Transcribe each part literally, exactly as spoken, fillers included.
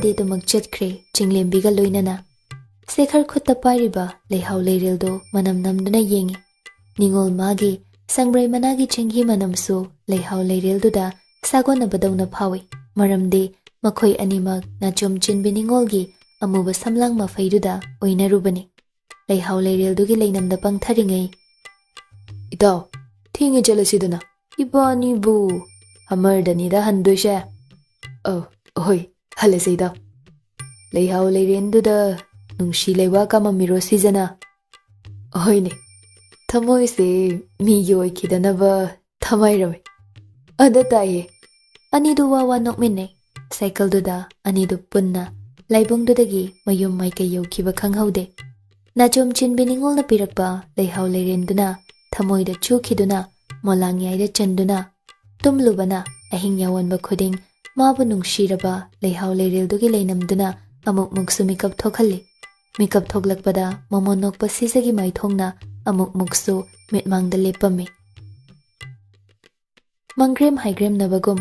ꯗꯦꯗꯨꯃꯛ ꯆꯠꯈ꯭ꯔꯦ ꯆꯤꯡꯂꯦꯝꯕꯤꯒ ꯂꯣꯏꯅꯅ꯫ ꯁꯦꯈꯔ ꯈꯨꯠꯇ ꯄꯥꯏꯔꯤꯕ ꯂꯩꯍꯥꯎ ꯂꯩꯔꯦꯜꯗꯨ ꯃꯅꯝ ꯅꯝꯗꯨꯅ ꯌꯦꯡꯏ꯫ ꯅꯤꯉꯣꯜ ꯃꯥꯒꯤ ꯁꯪꯕ꯭ꯔꯩ ꯃꯅꯥꯒꯤ ꯆꯦꯡꯍꯤ ꯃꯅꯝꯁꯨ ꯂꯩꯍꯥꯎ ꯂꯩꯔꯦꯜꯗꯨꯗ ꯁꯥꯒꯣꯟꯅꯕꯗꯧꯅ ꯐꯥꯎꯏ꯫ ꯃꯔꯝꯗꯤ ꯃꯈꯣꯏ ꯑꯅꯤꯃꯛ ꯅꯥꯆꯣꯝ ꯆꯤꯟꯕꯤ ꯅꯤꯉꯣꯜꯒꯤ ꯑꯃꯨꯕ ꯁꯝꯂꯥꯡ ꯃꯐꯩꯗꯨꯗ ꯑꯣꯏꯅꯔꯨꯕꯅꯤ꯫ ꯂꯩꯍꯥꯎ ꯂꯩꯔꯦꯜꯗꯨꯒꯤ ꯂꯩꯅꯝꯗ ꯄꯪꯊꯔꯤꯉꯩ, "ꯏꯇꯥꯎ, ꯊꯦꯡꯉꯦ, ꯆꯠꯂꯁꯤꯗꯅ꯫ ꯏꯕꯥꯅꯤꯕꯨ ꯍꯃꯔꯗꯅꯤꯗ ꯍꯟꯗꯣꯏꯁꯦ꯫" "ꯑ, ꯍꯣꯏ, ꯍꯜꯂꯁꯦ ꯏꯇꯥꯎ꯫ ꯂꯩꯍꯥꯎ ꯂꯩꯔꯦꯟꯗꯨꯗ ꯅꯨꯡꯁꯤ ꯂꯩꯋꯥ ꯀꯥꯃꯝꯃꯤꯔꯣ ꯁꯤꯖꯅ?" "ꯍꯣꯏꯅꯦ, ꯊꯃꯣꯏꯁꯦ ꯃꯤꯒꯤ ꯑꯣꯏꯈꯤꯗꯅꯕ ꯊꯃꯥꯏꯔꯝꯃꯤ꯫" ꯑꯗ ꯇꯥꯏꯌꯦ꯫ ꯑꯅꯤꯗꯨ ꯋꯥ ꯋꯥ ꯅꯣꯛꯃꯤꯟꯅꯩ꯫ ꯁꯥꯏꯀꯜꯗꯨꯗ ꯑꯅꯤꯗꯨ ꯄꯨꯟꯅ ꯂꯥꯏꯕꯨꯡꯗꯨꯗꯒꯤ ꯃꯌꯨꯝ ꯃꯥꯏꯀꯩ ꯌꯧꯈꯤꯕ ꯈꯪꯍꯧꯗꯦ꯫ ꯅꯥꯆꯣꯝ ꯆꯤꯟꯕꯤ ꯅꯤꯉꯣꯜꯅ ꯄꯤꯔꯛꯄ ꯂꯩꯍꯥꯎ ꯂꯩꯔꯦꯟꯗꯨꯅ ꯊꯃꯣꯏꯗ ꯆꯨꯈꯤꯗꯨꯅ ꯃꯣꯂꯥꯡꯌꯥꯏꯗ ꯆꯟꯗꯨꯅ ꯇꯨꯝꯂꯨꯕꯅ ꯑꯍꯤꯡ ꯌꯥꯋꯟꯕ ꯈꯨꯗꯤꯡ ꯃꯥꯕꯨ ꯅꯨꯡꯁꯤꯔꯕ ꯂꯩꯍꯥꯎ ꯂꯩꯔꯦꯜꯗꯨꯒꯤ ꯂꯩꯅꯝꯗꯨꯅ ꯑꯃꯨꯛ ꯃꯨꯛꯁꯨ ꯃꯤꯀꯞ ꯊꯣꯛꯍꯜꯂꯤ꯫ ꯃꯤꯀꯞ ꯊꯣꯛꯂꯛꯄꯗ ꯃꯃꯣꯟ ꯅꯣꯛꯄ ꯁꯤꯖꯒꯤ ꯃꯥꯏꯊꯣꯡꯅ ꯑꯃꯨꯛ ꯃꯨꯛꯁꯨ ꯃꯤꯠꯃꯥꯡꯗ ꯂꯦꯞꯄꯝꯃꯤ꯫ ꯃꯪꯒ꯭ꯔꯦꯝ ꯍꯥꯏꯒ꯭ꯔꯦꯝꯅꯕꯒꯨꯝ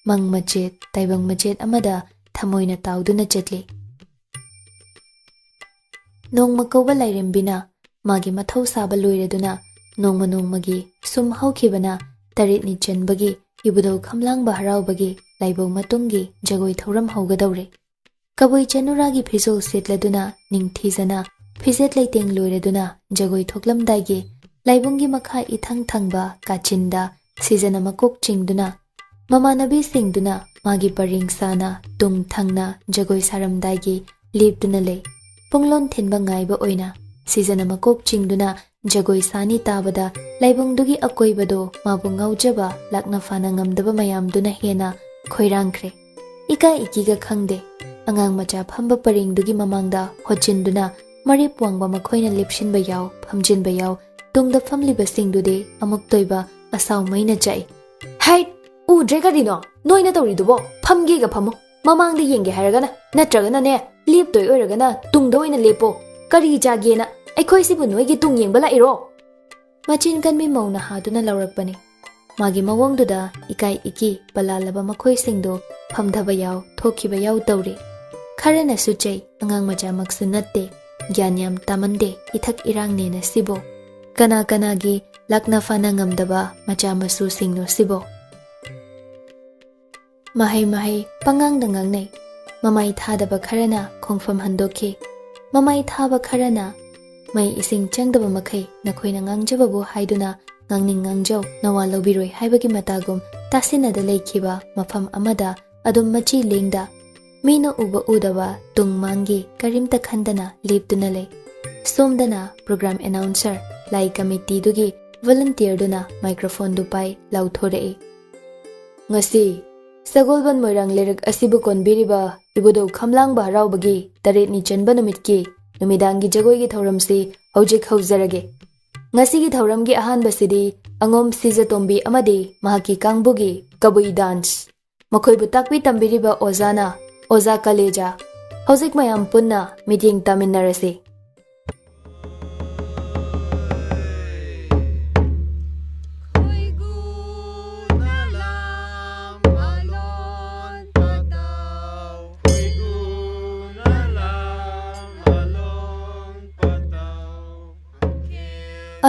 ꯃꯪ ꯃꯆꯦꯠ ꯇꯥꯏꯕꯪ ꯃꯆꯦꯠ ꯑꯃꯗ ꯊꯃꯣꯏꯅ ꯇꯥꯎꯗꯨꯅ ꯆꯠꯂꯤ꯫ ꯅꯣꯡꯃ ꯀꯧꯕ ꯂꯥꯏꯔꯦꯝꯕꯤꯅ ꯃꯥꯒꯤ ꯃꯊꯧ ꯁꯥꯕ ꯂꯣꯏꯔꯗꯨꯅ ꯅꯣꯡꯃ ꯅꯣꯡꯃꯒꯤ ꯁꯨꯝ ꯍꯧꯈꯤꯕꯅ ꯇꯔꯦꯠꯅꯤ ꯆꯟꯕꯒꯤ ꯏꯕꯨꯙꯧ ꯈꯝꯂꯥꯡꯕ ꯍꯔꯥꯎꯕꯒꯤ ꯂꯥꯏꯕꯧ ꯃꯇꯨꯡꯒꯤ ꯖꯒꯣꯏ ꯊꯧꯔꯝ ꯍꯧꯒꯗꯧꯔꯦ꯫ ꯀꯕꯨꯏ ꯆꯅꯨꯔꯥꯒꯤ ꯐꯤꯖꯣꯜ ꯁꯦꯠꯂꯗꯨꯅ ꯅꯤꯡꯊꯤꯖꯅ ꯐꯤꯖꯦꯠ ꯂꯩꯇꯦꯡ ꯂꯣꯏꯔꯗꯨꯅ ꯖꯒꯣꯏ ꯊꯣꯛꯂꯝꯗꯥꯏꯒꯤ ꯂꯥꯏꯕꯨꯡꯒꯤ ꯃꯈꯥ ꯏꯊꯪ ꯊꯪꯕ ꯀꯥꯆꯤꯟꯗ ꯁꯤꯖꯅ ꯃꯀꯣꯛ ꯆꯤꯡꯗꯨꯅ ꯃꯃꯥꯟꯅꯕꯤꯁꯤꯡꯗꯨꯅ ꯃꯥꯒꯤ ꯄꯔꯦꯡ ꯁꯥꯅ ꯇꯨꯡ ꯊꯪꯅ ꯖꯒꯣꯏ ꯁꯥꯔꯝꯗꯥꯏꯒꯤ ꯂꯦꯞꯇꯨꯅ ꯂꯩ꯫ ꯄꯨꯡꯂꯣꯟ ꯊꯤꯟꯕ ꯉꯥꯏꯕ ꯑꯣꯏꯅ ꯁꯤꯖꯅ ꯃꯀꯣꯛ ꯆꯤꯡꯗꯨꯅ ꯖꯒꯣꯏ ꯁꯥꯅꯤ ꯇꯥꯕꯗ ꯂꯥꯏꯕꯨꯡꯗꯨꯒꯤ ꯑꯀꯣꯏꯕꯗꯣ ꯃꯥꯕꯨ ꯉꯥꯎꯖꯕ ꯂꯥꯛꯅ ꯐꯥꯅ ꯉꯝꯗꯕ ꯃꯌꯥꯝꯗꯨꯅ ꯍꯦꯟꯅ ꯈꯣꯏꯔꯥꯡꯈ꯭ꯔꯦ꯫ ꯏꯀꯥꯏ ꯏꯀꯤꯒ ꯈꯪꯗꯦ꯫ ꯑꯉꯥꯡ ꯃꯆꯥ ꯐꯝꯕ ꯄꯔꯦꯡꯗꯨꯒꯤ ꯃꯃꯥꯡꯗ ꯍꯣꯠꯆꯤꯟꯗꯨꯅ ꯃꯔꯦꯞ ꯋꯥꯡꯕ ꯃꯈꯣꯏꯅ ꯂꯦꯞꯁꯤꯟꯕ ꯌꯥꯎ, ꯐꯝꯖꯤꯟꯕ ꯌꯥꯎ, ꯇꯨꯡꯗ ꯐꯝꯂꯤꯕꯁꯤꯡꯗꯨꯗꯤ ꯑꯃꯨꯛꯇꯣꯏꯕ ꯑꯁꯥꯎ ꯃꯩꯅ ꯆꯥꯛꯏ꯫ "ꯍꯩꯠ! ꯎꯗ꯭ꯔꯦ ꯀꯔꯤꯅꯣ ꯅꯣꯏꯅ ꯇꯧꯔꯤꯗꯨꯕꯣ? ꯐꯝꯒꯦꯒ ꯐꯝꯃꯨ꯫ ꯃꯃꯥꯡꯗ ꯌꯦꯡꯒꯦ ꯍꯥꯏꯔꯒꯅ, ꯅꯠꯇ꯭ꯔꯒꯅꯅꯦ, ꯂꯦꯞꯇꯣꯏ ꯑꯣꯏꯔꯒꯅ ꯇꯨꯡꯗ ꯑꯣꯏꯅ ꯂꯦꯞꯄꯣ꯫ ꯀꯔꯤ ꯆꯥꯒꯦꯅ? ꯑꯩꯈꯣꯏꯁꯤꯕꯨ ꯅꯣꯏꯒꯤ ꯇꯨꯡ ꯌꯦꯡꯕ ꯂꯥꯛꯏꯔꯣ?" ꯃꯆꯤꯟ ꯀꯟꯕꯤ ꯃꯧ ꯅꯍꯥꯗꯨꯅ ꯂꯥꯎꯔꯛꯄꯅꯤ꯫ ꯃꯥꯒꯤ ꯃꯑꯣꯡꯗꯨꯗ ꯏꯀꯥꯏ ꯏꯀꯤ ꯄꯂꯥꯜꯂꯕ ꯃꯈꯣꯏꯁꯤꯡꯗꯨ ꯐꯝꯊꯕ ꯌꯥꯎ, ꯊꯣꯛꯈꯤꯕ ꯌꯥꯎ ꯇꯧꯔꯦ꯫ ꯈꯔꯅꯁꯨ ꯆꯩ, "ꯑꯉꯥꯡ ꯃꯆꯥꯃꯛꯁꯨ ꯅꯠꯇꯦ, ꯒ꯭ꯌꯥꯟ ꯌꯥꯝ ꯇꯥꯃꯟꯗꯦ, ꯏꯊꯛ ꯏꯔꯥꯡꯅꯦꯅ ꯁꯤꯕꯣ꯫ ꯀꯅꯥ ꯀꯅꯥꯒꯤ ꯂꯥꯛꯅ ꯐꯥꯅ ꯉꯝꯗꯕ ꯃꯆꯥ ꯃꯁꯨꯁꯤꯡꯅꯣ ꯁꯤꯕꯣ?" ꯃꯍꯩ ꯃꯍꯩ ꯄꯉꯥꯡꯗ ꯉꯥꯡꯅꯩ꯫ ꯃꯃꯥꯏ ꯊꯥꯗꯕ ꯈꯔꯅ ꯈꯣꯡꯐꯝ ꯍꯟꯗꯣꯛꯈꯤ꯫ ꯃꯃꯥꯏ ꯊꯥꯕ ꯈꯔꯅ, "ꯃꯩ ꯏꯁꯤꯡ ꯆꯪꯗꯕ ꯃꯈꯩ ꯅꯈꯣꯏꯅ ꯉꯥꯡꯖꯕꯕꯨ ꯍꯥꯏꯗꯨꯅ ꯉꯥꯡꯅꯤꯡ ꯉꯥꯡꯖꯧ, ꯅꯋꯥ ꯂꯧꯕꯤꯔꯣꯏ" ꯍꯥꯏꯕꯒꯤ ꯃꯇꯥꯒꯨꯝ ꯇꯥꯁꯤꯟꯅꯗ ꯂꯩꯈꯤꯕ ꯃꯐꯝ ꯑꯃꯗ ꯑꯗꯨꯝ ꯃꯆꯤ ꯂꯦꯡꯗ, ꯃꯤꯅ ꯎꯕ ꯎꯗꯕ ꯇꯨꯡ ꯃꯥꯡꯒꯤ ꯀꯔꯤꯝꯇ ꯈꯟꯗꯅ ꯂꯦꯞꯇꯨꯅ ꯂꯩ꯫ ꯁꯣꯝꯗꯅ program announcer, ꯂꯥꯏ committeeꯗꯨꯒꯤ volunteerꯗꯨꯅ microphoneꯗꯨ ꯄꯥꯏ ꯂꯥꯎꯊꯣꯔꯛꯏ, "ꯉꯁꯤ ꯁꯒꯣꯜꯕꯟ ꯃꯣꯏꯔꯥꯡ ꯂꯩꯔꯛ ꯑꯁꯤꯕꯨ ꯀꯣꯟꯕꯤꯔꯤꯕ ꯏꯕꯨꯙꯧ ꯈꯝꯂꯥꯡꯕ ꯍꯔꯥꯎꯕꯒꯤ ꯇꯔꯦꯠꯅꯤ ꯆꯟꯕ ꯅꯨꯃꯤꯠꯀꯤ ꯅꯨꯃꯤꯗꯥꯡꯒꯤ ꯖꯒꯣꯏꯒꯤ ꯊꯧꯔꯝꯁꯤ ꯍꯧꯖꯤꯛ ꯍꯧꯖꯔꯒꯦ꯫ ꯉꯁꯤꯒꯤ ꯊꯧꯔꯝꯒꯤ ꯑꯍꯥꯟꯕꯁꯤꯗꯤ ꯑꯉꯣꯝ ꯁꯤꯖꯇꯣꯝꯕꯤ ꯑꯃꯗꯤ ꯃꯍꯥꯛꯀꯤ ꯀꯥꯡꯕꯨꯒꯤ ꯀꯕꯨꯏ dance꯫ ꯃꯈꯣꯏꯕꯨ ꯇꯥꯛꯄꯤ ꯇꯝꯕꯤꯔꯤꯕ ꯑꯣꯖꯥꯅ ꯑꯣꯖꯥ ꯀꯂꯦꯖꯥ꯫ ꯍꯧꯖꯤꯛ ꯃꯌꯥꯝ ꯄꯨꯟꯅ ꯃꯤꯠꯌꯦꯡ ꯇꯥꯃꯤꯟꯅꯔꯁꯤ꯫"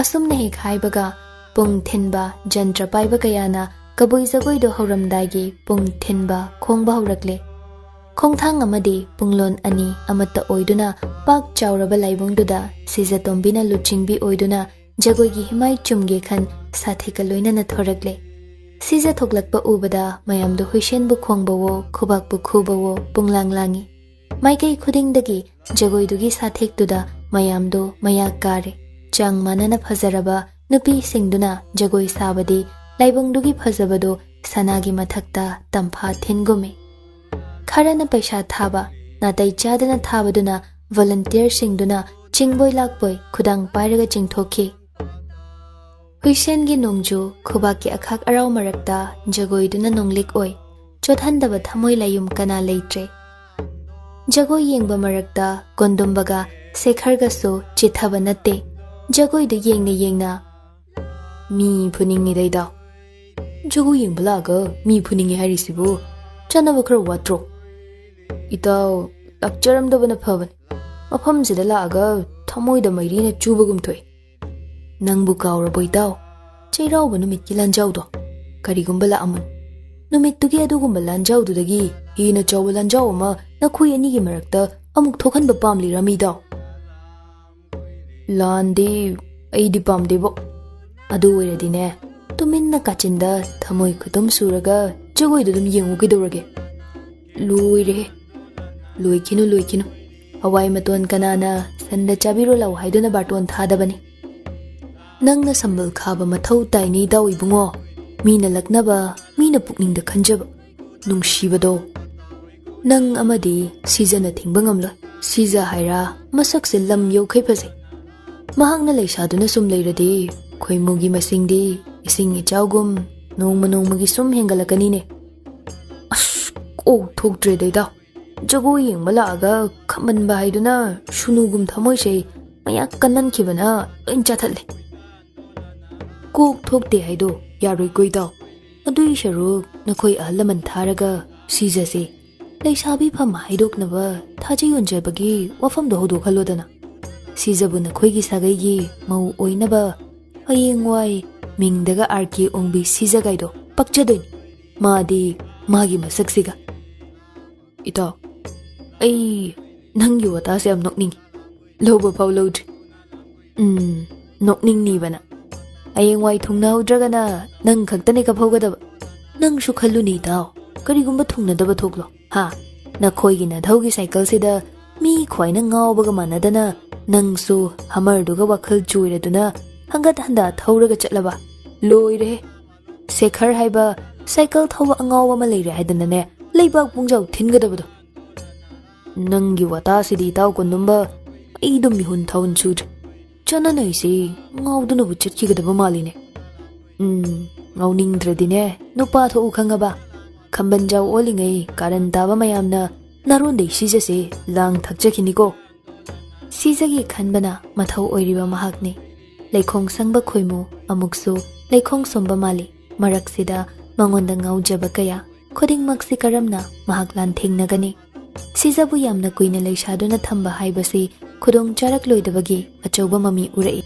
ꯑꯁꯨꯝꯅ ꯍꯦꯛ ꯍꯥꯏꯕꯒ, ꯄꯨꯡ ꯊꯤꯟꯕ ꯖꯟꯇ꯭ꯔ ꯄꯥꯏꯕ ꯀꯌꯥꯅ ꯀꯕꯨꯏ ꯖꯒꯣꯏꯗꯨ ꯍꯧꯔꯝꯗꯥꯏꯒꯤ ꯄꯨꯡ ꯊꯤꯟꯕ ꯈꯣꯡꯕ ꯍꯧꯔꯛꯂꯦ꯫ ꯈꯣꯡꯊꯥꯡ ꯑꯃꯗꯤ ꯄꯨꯡꯂꯣꯟ ꯑꯅꯤ ꯑꯃꯠꯇ ꯑꯣꯏꯗꯨꯅ ꯄꯥꯛ ꯆꯥꯎꯔꯕ ꯂꯥꯏꯕꯨꯡꯗꯨꯗ ꯁꯤꯖꯇꯣꯝꯕꯤꯅ ꯂꯨꯆꯤꯡꯕꯤ ꯑꯣꯏꯗꯨꯅ ꯖꯒꯣꯏꯒꯤ ꯍꯤꯃꯥꯏ ꯆꯨꯝꯒꯦ ꯈꯟ ꯁꯥꯊꯦꯛꯀ ꯂꯣꯏꯅꯅ ꯊꯣꯔꯛꯂꯦ꯫ ꯁꯤꯖ ꯊꯣꯛꯂꯛꯄ ꯎꯕꯗ ꯃꯌꯥꯝꯗꯨ ꯍꯨꯏꯁꯦꯟꯕꯨ ꯈꯣꯡꯕꯋꯣ, ꯈꯨꯕꯥꯛꯄꯨ ꯈꯨꯕꯋꯣ ꯄꯨꯡꯂꯥꯡ ꯂꯥꯡꯏ꯫ ꯃꯥꯏꯀꯩ ꯈꯨꯗꯤꯡꯗꯒꯤ ꯖꯒꯣꯏꯗꯨꯒꯤ ꯁꯥꯊꯦꯛꯇꯨꯗ ꯃꯌꯥꯝꯗꯨ ꯃꯌꯥ ꯀꯥꯔꯦ꯫ ꯆꯥꯡ ꯃꯥꯟꯅꯅ ꯐꯖꯔꯕ ꯅꯨꯄꯤꯁꯤꯡꯗꯨꯅ ꯖꯒꯣꯏ ꯁꯥꯕꯗꯤ ꯂꯥꯏꯕꯨꯡꯗꯨꯒꯤ ꯐꯖꯕꯗꯨ ꯁꯅꯥꯒꯤ ꯃꯊꯛꯇ ꯇꯝꯐꯥ ꯊꯤꯟꯒꯨꯝꯃꯤ꯫ ꯈꯔꯅ ꯄꯩꯁꯥ ꯊꯥꯕ, ꯅꯥꯇꯩ ꯆꯥꯗꯅ ꯊꯥꯕꯗꯨꯅ volunteerꯁꯤꯡꯗꯨꯅ ꯆꯤꯡꯕꯣꯏ ꯂꯥꯛꯄꯣꯏ ꯈꯨꯗꯥꯡ ꯄꯥꯏꯔꯒ ꯆꯤꯡꯊꯣꯛꯈꯤ꯫ ꯍꯨꯏꯁꯦꯟꯒꯤ ꯅꯣꯡꯖꯨ ꯈꯨꯕꯥꯛꯀꯤ ꯑꯈꯥꯛ ꯑꯔꯥꯎ ꯃꯔꯛꯇ ꯖꯒꯣꯏꯗꯨꯅ ꯅꯣꯡꯂꯤꯛ ꯑꯣꯏ꯫ ꯆꯣꯠꯍꯟꯗꯕ ꯊꯃꯣꯏ ꯂꯥꯌꯨꯝ ꯀꯅꯥ ꯂꯩꯇ꯭ꯔꯦ꯫ ꯖꯒꯣꯏ ꯌꯦꯡꯕ ꯃꯔꯛꯇ ꯀꯣꯟꯗꯨꯝꯕꯒ ꯁꯦꯈꯔꯒꯁꯨ ꯆꯤꯠꯊꯕ ꯅꯠꯇꯦ꯫ ꯖꯒꯣꯏꯗꯨ ꯌꯦꯡꯅ ꯌꯦꯡꯅ, "ꯃꯤ ꯐꯨꯅꯤꯡꯉꯤꯗꯩꯗ꯫ ꯖꯒꯣꯏ ꯌꯦꯡꯕ ꯂꯥꯛꯑꯒ ꯃꯤ ꯐꯨꯅꯤꯡꯉꯤ ꯍꯥꯏꯔꯤꯁꯤꯕꯨ? ꯆꯥꯅꯕ ꯈꯔ ꯋꯥꯠꯇ꯭ꯔꯣ? ꯏꯇꯥꯎ, ꯂꯥꯛꯆꯔꯝꯗꯕꯅ ꯐꯕꯅꯤ꯫ ꯃꯐꯝꯁꯤꯗ ꯂꯥꯛꯑꯒ ꯊꯃꯣꯏꯗ ꯃꯩꯔꯤꯅ ꯆꯨꯕꯒꯨꯝ ꯊꯣꯛꯏ꯫ ꯅꯪꯕꯨ ꯀꯥꯎꯔꯕꯣ ꯏꯇꯥꯎ? ꯆꯩꯔꯥꯎꯕ ꯅꯨꯃꯤꯠꯀꯤ ꯂꯥꯟꯖꯥꯎꯗꯣ ꯀꯔꯤꯒꯨꯝꯕ ꯂꯥꯛꯑꯝꯃꯅꯤ꯫ ꯅꯨꯃꯤꯠꯇꯨꯒꯤ ꯑꯗꯨꯒꯨꯝꯕ ꯂꯥꯟꯖꯥꯎꯗꯨꯗꯒꯤ ꯍꯦꯟꯅ ꯆꯥꯎꯕ ꯂꯥꯟꯖꯥꯎ ꯑꯃ ꯅꯈꯣꯏ ꯑꯅꯤꯒꯤ ꯃꯔꯛꯇ ꯑꯃꯨꯛ ꯊꯣꯛꯍꯟꯕ ꯄꯥꯝꯂꯤꯔꯥ ꯃꯤꯗꯥꯎ? ꯂꯥꯟꯗꯤ ꯑꯩꯗꯤ ꯄꯥꯝꯗꯦꯕꯣ꯫ ꯑꯗꯨ ꯑꯣꯏꯔꯗꯤꯅꯦ, ꯇꯨꯃꯤꯟꯅ ꯀꯥꯆꯤꯟꯗ ꯊꯃꯣꯏ ꯈꯨꯇꯨꯝ ꯁꯨꯔꯒ ꯖꯒꯣꯏꯗꯨ ꯑꯗꯨꯝ ꯌꯦꯡꯉꯨ ꯀꯩꯗꯧꯔꯒꯦ? ꯂꯣꯏꯔꯦꯍꯦ꯫ ꯂꯣꯏꯈꯤꯅꯨ, ꯂꯣꯏꯈꯤꯅꯨ꯫ ꯍꯋꯥꯏ ꯃꯇꯣꯟ ꯀꯅꯥꯅ ꯁꯟꯗ ꯆꯥꯕꯤꯔꯣ ꯂꯥꯎ ꯍꯥꯏꯗꯨꯅ ꯕꯥꯔꯇꯣꯟ ꯊꯥꯗꯕꯅꯤ꯫ ꯅꯪꯅ ꯁꯝꯕꯜ ꯈꯥꯕ ꯃꯊꯧ ꯇꯥꯏꯅꯦ ꯏꯇꯥꯎ ꯏꯕꯨꯡꯉꯣ꯫ ꯃꯤꯅ ꯂꯛꯅꯕ, ꯃꯤꯅ ꯄꯨꯛꯅꯤꯡꯗ ꯈꯟꯖꯕ, ꯅꯨꯡꯁꯤꯕꯗꯣ꯫ ꯅꯪ ꯑꯃꯗꯤ ꯁꯤꯖꯅ ꯊꯤꯡꯕ ꯉꯝꯂꯣꯏ꯫ ꯁꯤꯖ ꯍꯥꯏꯔꯥ ꯃꯁꯛꯁꯦ ꯂꯝ ꯌꯧꯈꯩ ꯐꯖꯩ꯫ ꯃꯍꯥꯛꯅ ꯂꯩꯁꯥꯗꯨꯅ ꯁꯨꯝ ꯂꯩꯔꯗꯤ ꯈꯣꯏꯃꯨꯒꯤ ꯃꯁꯤꯡꯗꯤ ꯏꯁꯤꯡ ꯏꯆꯥꯎꯒꯨꯝ ꯅꯣꯡꯃ ꯅꯣꯡꯃꯒꯤ ꯁꯨꯝ ꯍꯦꯟꯒꯠꯂꯛꯀꯅꯤꯅꯦ꯫ ꯑꯁ, ꯀꯣꯛ ꯊꯣꯛꯇ꯭ꯔꯦꯗ ꯏꯇꯥꯎ꯫ ꯖꯒꯣꯏ ꯌꯦꯡꯕ ꯂꯥꯛꯑꯒ ꯈꯝꯕꯟꯕ ꯍꯥꯏꯗꯨꯅ ꯁꯨꯅꯨꯒꯨꯝ ꯊꯃꯣꯏꯁꯦ ꯃꯌꯥ ꯀꯟꯃꯟꯈꯤꯕꯅ ꯂꯣꯏ ꯆꯥꯊꯠꯂꯦ꯫ ꯀꯣꯛ ꯊꯣꯛꯇꯦ ꯍꯥꯏꯗꯣ ꯌꯥꯔꯣꯏꯀꯣ ꯏꯇꯥꯎ꯫ ꯑꯗꯨꯏ ꯁꯔꯨꯛ ꯅꯈꯣꯏ ꯑꯍꯜ ꯂꯃꯟ ꯊꯥꯔꯒ ꯁꯤꯖꯁꯦ꯫ ꯂꯩꯁꯥꯕꯤ ꯐꯝ ꯍꯥꯏꯗꯣꯛꯅꯕ ꯊꯥꯖ ꯌꯣꯟꯖꯕꯒꯤ ꯋꯥꯐꯝꯗꯣ ꯍꯧꯗꯣꯛꯍꯜꯂꯣꯗꯅ꯫ ꯁꯤꯖꯕꯨ ꯅꯈꯣꯏꯒꯤ ꯁꯥꯒꯩꯒꯤ ꯃꯧ ꯑꯣꯏꯅꯕ ꯍꯌꯦꯡꯋꯥꯏ ꯃꯤꯡꯗꯒ ꯑꯥꯔ ꯀꯦ ꯑꯣꯡꯕꯤ ꯁꯤꯖꯒꯥꯏꯗꯣ ꯄꯛꯆꯗꯣꯏꯅꯤ꯫ ꯃꯥꯗꯤ ꯃꯥꯒꯤ ꯃꯁꯛꯁꯤꯒ꯫ ꯏꯇꯥꯎ, ꯑꯩ ꯅꯪꯒꯤ ꯋꯥꯇꯥꯁꯦ ꯌꯥꯝ ꯅꯣꯛꯅꯤꯡꯉꯤ꯫ ꯂꯧꯕ ꯐꯥꯎ ꯂꯧꯗ꯭ꯔꯤ꯫ ꯎꯝ, ꯅꯣꯛꯅꯤꯡꯅꯤꯕꯅ꯫ ꯍꯌꯦꯡꯋꯥꯏ ꯊꯨꯡꯅꯍꯧꯗ꯭ꯔꯒꯅ ꯅꯪ ꯈꯛꯇꯅꯦ ꯀꯞꯍꯧꯒꯗꯕ꯫ ꯅꯪꯁꯨ ꯈꯜꯂꯨꯅꯦ ꯏꯇꯥꯎ, ꯀꯔꯤꯒꯨꯝꯕ ꯊꯨꯡꯅꯗꯕ ꯊꯣꯛꯂꯣ, ꯍꯥ? ꯅꯈꯣꯏꯒꯤ ꯅꯙꯧꯒꯤ ꯁꯥꯏꯀꯜꯁꯤꯗ ꯃꯤ ꯈ꯭ꯋꯥꯏꯅ ꯉꯥꯎꯕꯒ ꯃꯥꯟꯅꯗꯅ ꯅꯪꯁꯨ ꯍꯃꯔꯗꯨꯒ ꯋꯥꯈꯜ ꯆꯣꯏꯔꯗꯨꯅ ꯍꯪꯒꯠ ꯍꯟꯗꯥ ꯊꯧꯔꯒ ꯆꯠꯂꯕ? ꯂꯣꯏꯔꯦꯍꯦ! ꯁꯦꯈꯔ ꯍꯥꯏꯕ ꯁꯥꯏꯀꯜ ꯊꯧꯕ ꯑꯉꯥꯎꯕ ꯑꯃ ꯂꯩꯔꯦ ꯍꯥꯏꯗꯅꯅꯦ ꯂꯩꯕꯥꯛ ꯄꯨꯡꯖꯥꯎ ꯊꯤꯟꯒꯗꯕꯗꯣ꯫ ꯅꯪꯒꯤ ꯋꯥꯇꯥꯁꯤꯗꯤ ꯏꯇꯥꯎ ꯀꯣꯟꯗꯨꯝꯕ, ꯑꯩꯗꯣ ꯃꯤꯍꯨꯟ ꯊꯥꯍꯨꯟ ꯁꯨꯗ꯭ꯔꯦ꯫ ꯆꯅꯅꯩꯁꯤ ꯉꯥꯎꯗꯨꯅꯕꯨ ꯆꯠꯈꯤꯒꯗꯕ ꯃꯥꯜꯂꯤꯅꯦ꯫ ꯎꯝ, ꯉꯥꯎꯅꯤꯡꯗ꯭ꯔꯗꯤꯅꯦ ꯅꯨꯄꯥ ꯊꯣꯛꯎ ꯈꯪꯉꯕ? ꯈꯝꯕꯟꯖꯥꯎ ꯑꯣꯜꯂꯤꯉꯩ ꯀꯥꯔꯟ ꯇꯥꯕ ꯃꯌꯥꯝꯅ ꯅꯥꯔꯣꯟꯗꯩ ꯁꯤꯖꯁꯦ ꯂꯥꯡ ꯊꯛꯆꯈꯤꯅꯤꯀꯣ꯫ ꯁꯤꯖꯒꯤ ꯈꯟꯕꯅ ꯃꯊꯧ ꯑꯣꯏꯔꯤꯕ ꯃꯍꯥꯛꯅꯤ꯫ ꯂꯩꯈꯣꯡ ꯁꯪꯕ ꯈꯣꯏꯃꯨ ꯑꯃꯨꯛꯁꯨ ꯂꯩꯈꯣꯡ ꯁꯣꯝꯕ ꯃꯥꯜꯂꯤ꯫ ꯃꯔꯛꯁꯤꯗ ꯃꯉꯣꯟꯗ ꯉꯥꯎꯖꯕ ꯀꯌꯥ꯫ ꯈꯨꯗꯤꯡꯃꯛꯁꯤ ꯀꯔꯝꯅ ꯃꯍꯥꯛ ꯂꯥꯟꯊꯦꯡꯅꯒꯅꯤ? ꯁꯤꯖꯕꯨ ꯌꯥꯝꯅ ꯀꯨꯏꯅ ꯂꯩꯁꯥꯗꯨꯅ ꯊꯝꯕ ꯍꯥꯏꯕꯁꯤ ꯈꯨꯗꯣꯡ ꯆꯥꯔꯛꯂꯣꯏꯗꯕꯒꯤ ꯑꯆꯧꯕ ꯃꯃꯤ ꯎꯔꯛꯏ꯫